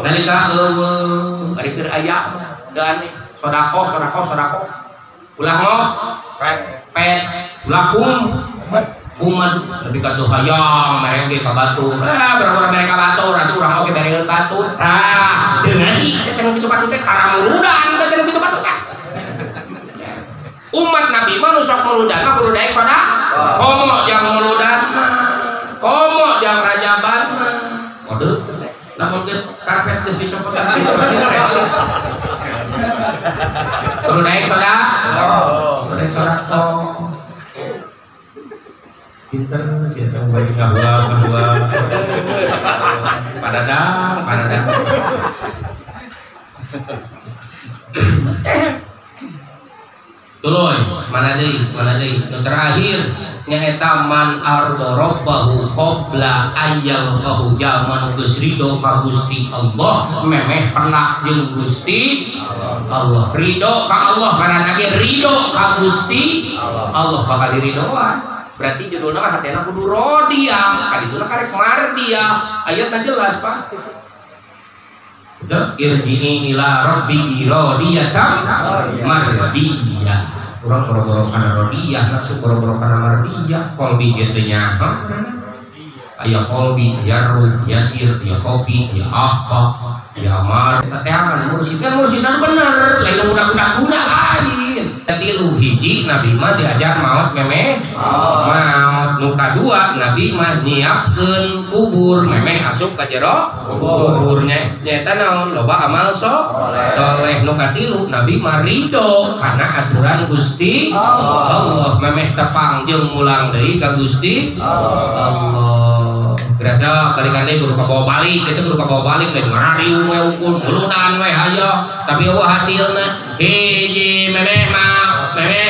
nalika eueuh ari keur aya mah teu aneh sedekah sedekah sedekah ulah ngop pet ulah kumat lebih ka tuh hayang mere ge ka batur ah berapa mere ka batur atuh urang oge bereun batur tah teu ngaji teh teh kitu batur teh tara muludan teh teh kitu batur teh umat Nabi mah nu sok muludan mah kudu daek sedekah komo jang muludan mah komo jang rajaban mah kode teh lamun geus karpet geus dicopot kudu daek sedekah kudu daek sedekah Pinter sih atau baik ngahulang padadang padadang. Tuluy mana deui nu terakhir nyaeta man ardo rabbahu qabla ayyalqahu jalma nu geus ridho ka Gusti Allah memeh pernah jeung Gusti Allah ridho ka Allah ngaranna ge ridho ka Gusti Allah bakal diridoan. Berarti judulna mah hatena kudu rodiah, kadituna karek mardiah. Ayatna jelas, Pak. Betul? Irji'i ila rabbi radiyatan mardiyah. Urang boro-boro kana rodiah, langsung boro-boro kana mardiyah, qalbi kitu nya. Aya qalbi, aya ruh, aya sir, aya kopi, aya apa, aya mar. Teteangan mursid kan mursidna bener, lain budak-budak lain. Tilu hiji Nabi mah diajar maot memeh maot nu kadua Nabi mah nyiapkeun kubur memeh asup ka jero kuburnya nyaeta naon loba amal soleh nu katilu Nabi mah ridho kana aturan Gusti Allah memeh tepang jeung mulang deui ka Gusti Allah. Gerasa balikan deui kudu kabawa balik kitu kudu kabawa balik lain ngarariung we unggul muludan we hayo tapi eueuh hasilna hiji memeh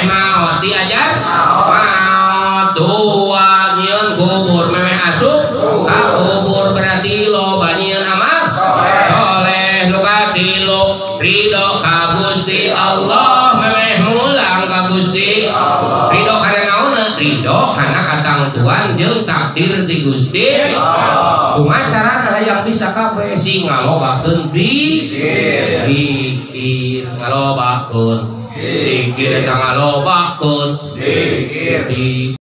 maot diajar maot dua nyieun kubur memeh asup ka kubur berarti loba nyieun amal soleh nu katilu ridho ka Gusti Allah memeh mulang ka Gusti Allah ridho kana naonna ridho kana katangtuan jeung takdir ti Gusti Allah kumaha carana hayang bisa kabeh sing ngalobakeun zikir ngalobakeun zikir eta ngalobakeun zikir.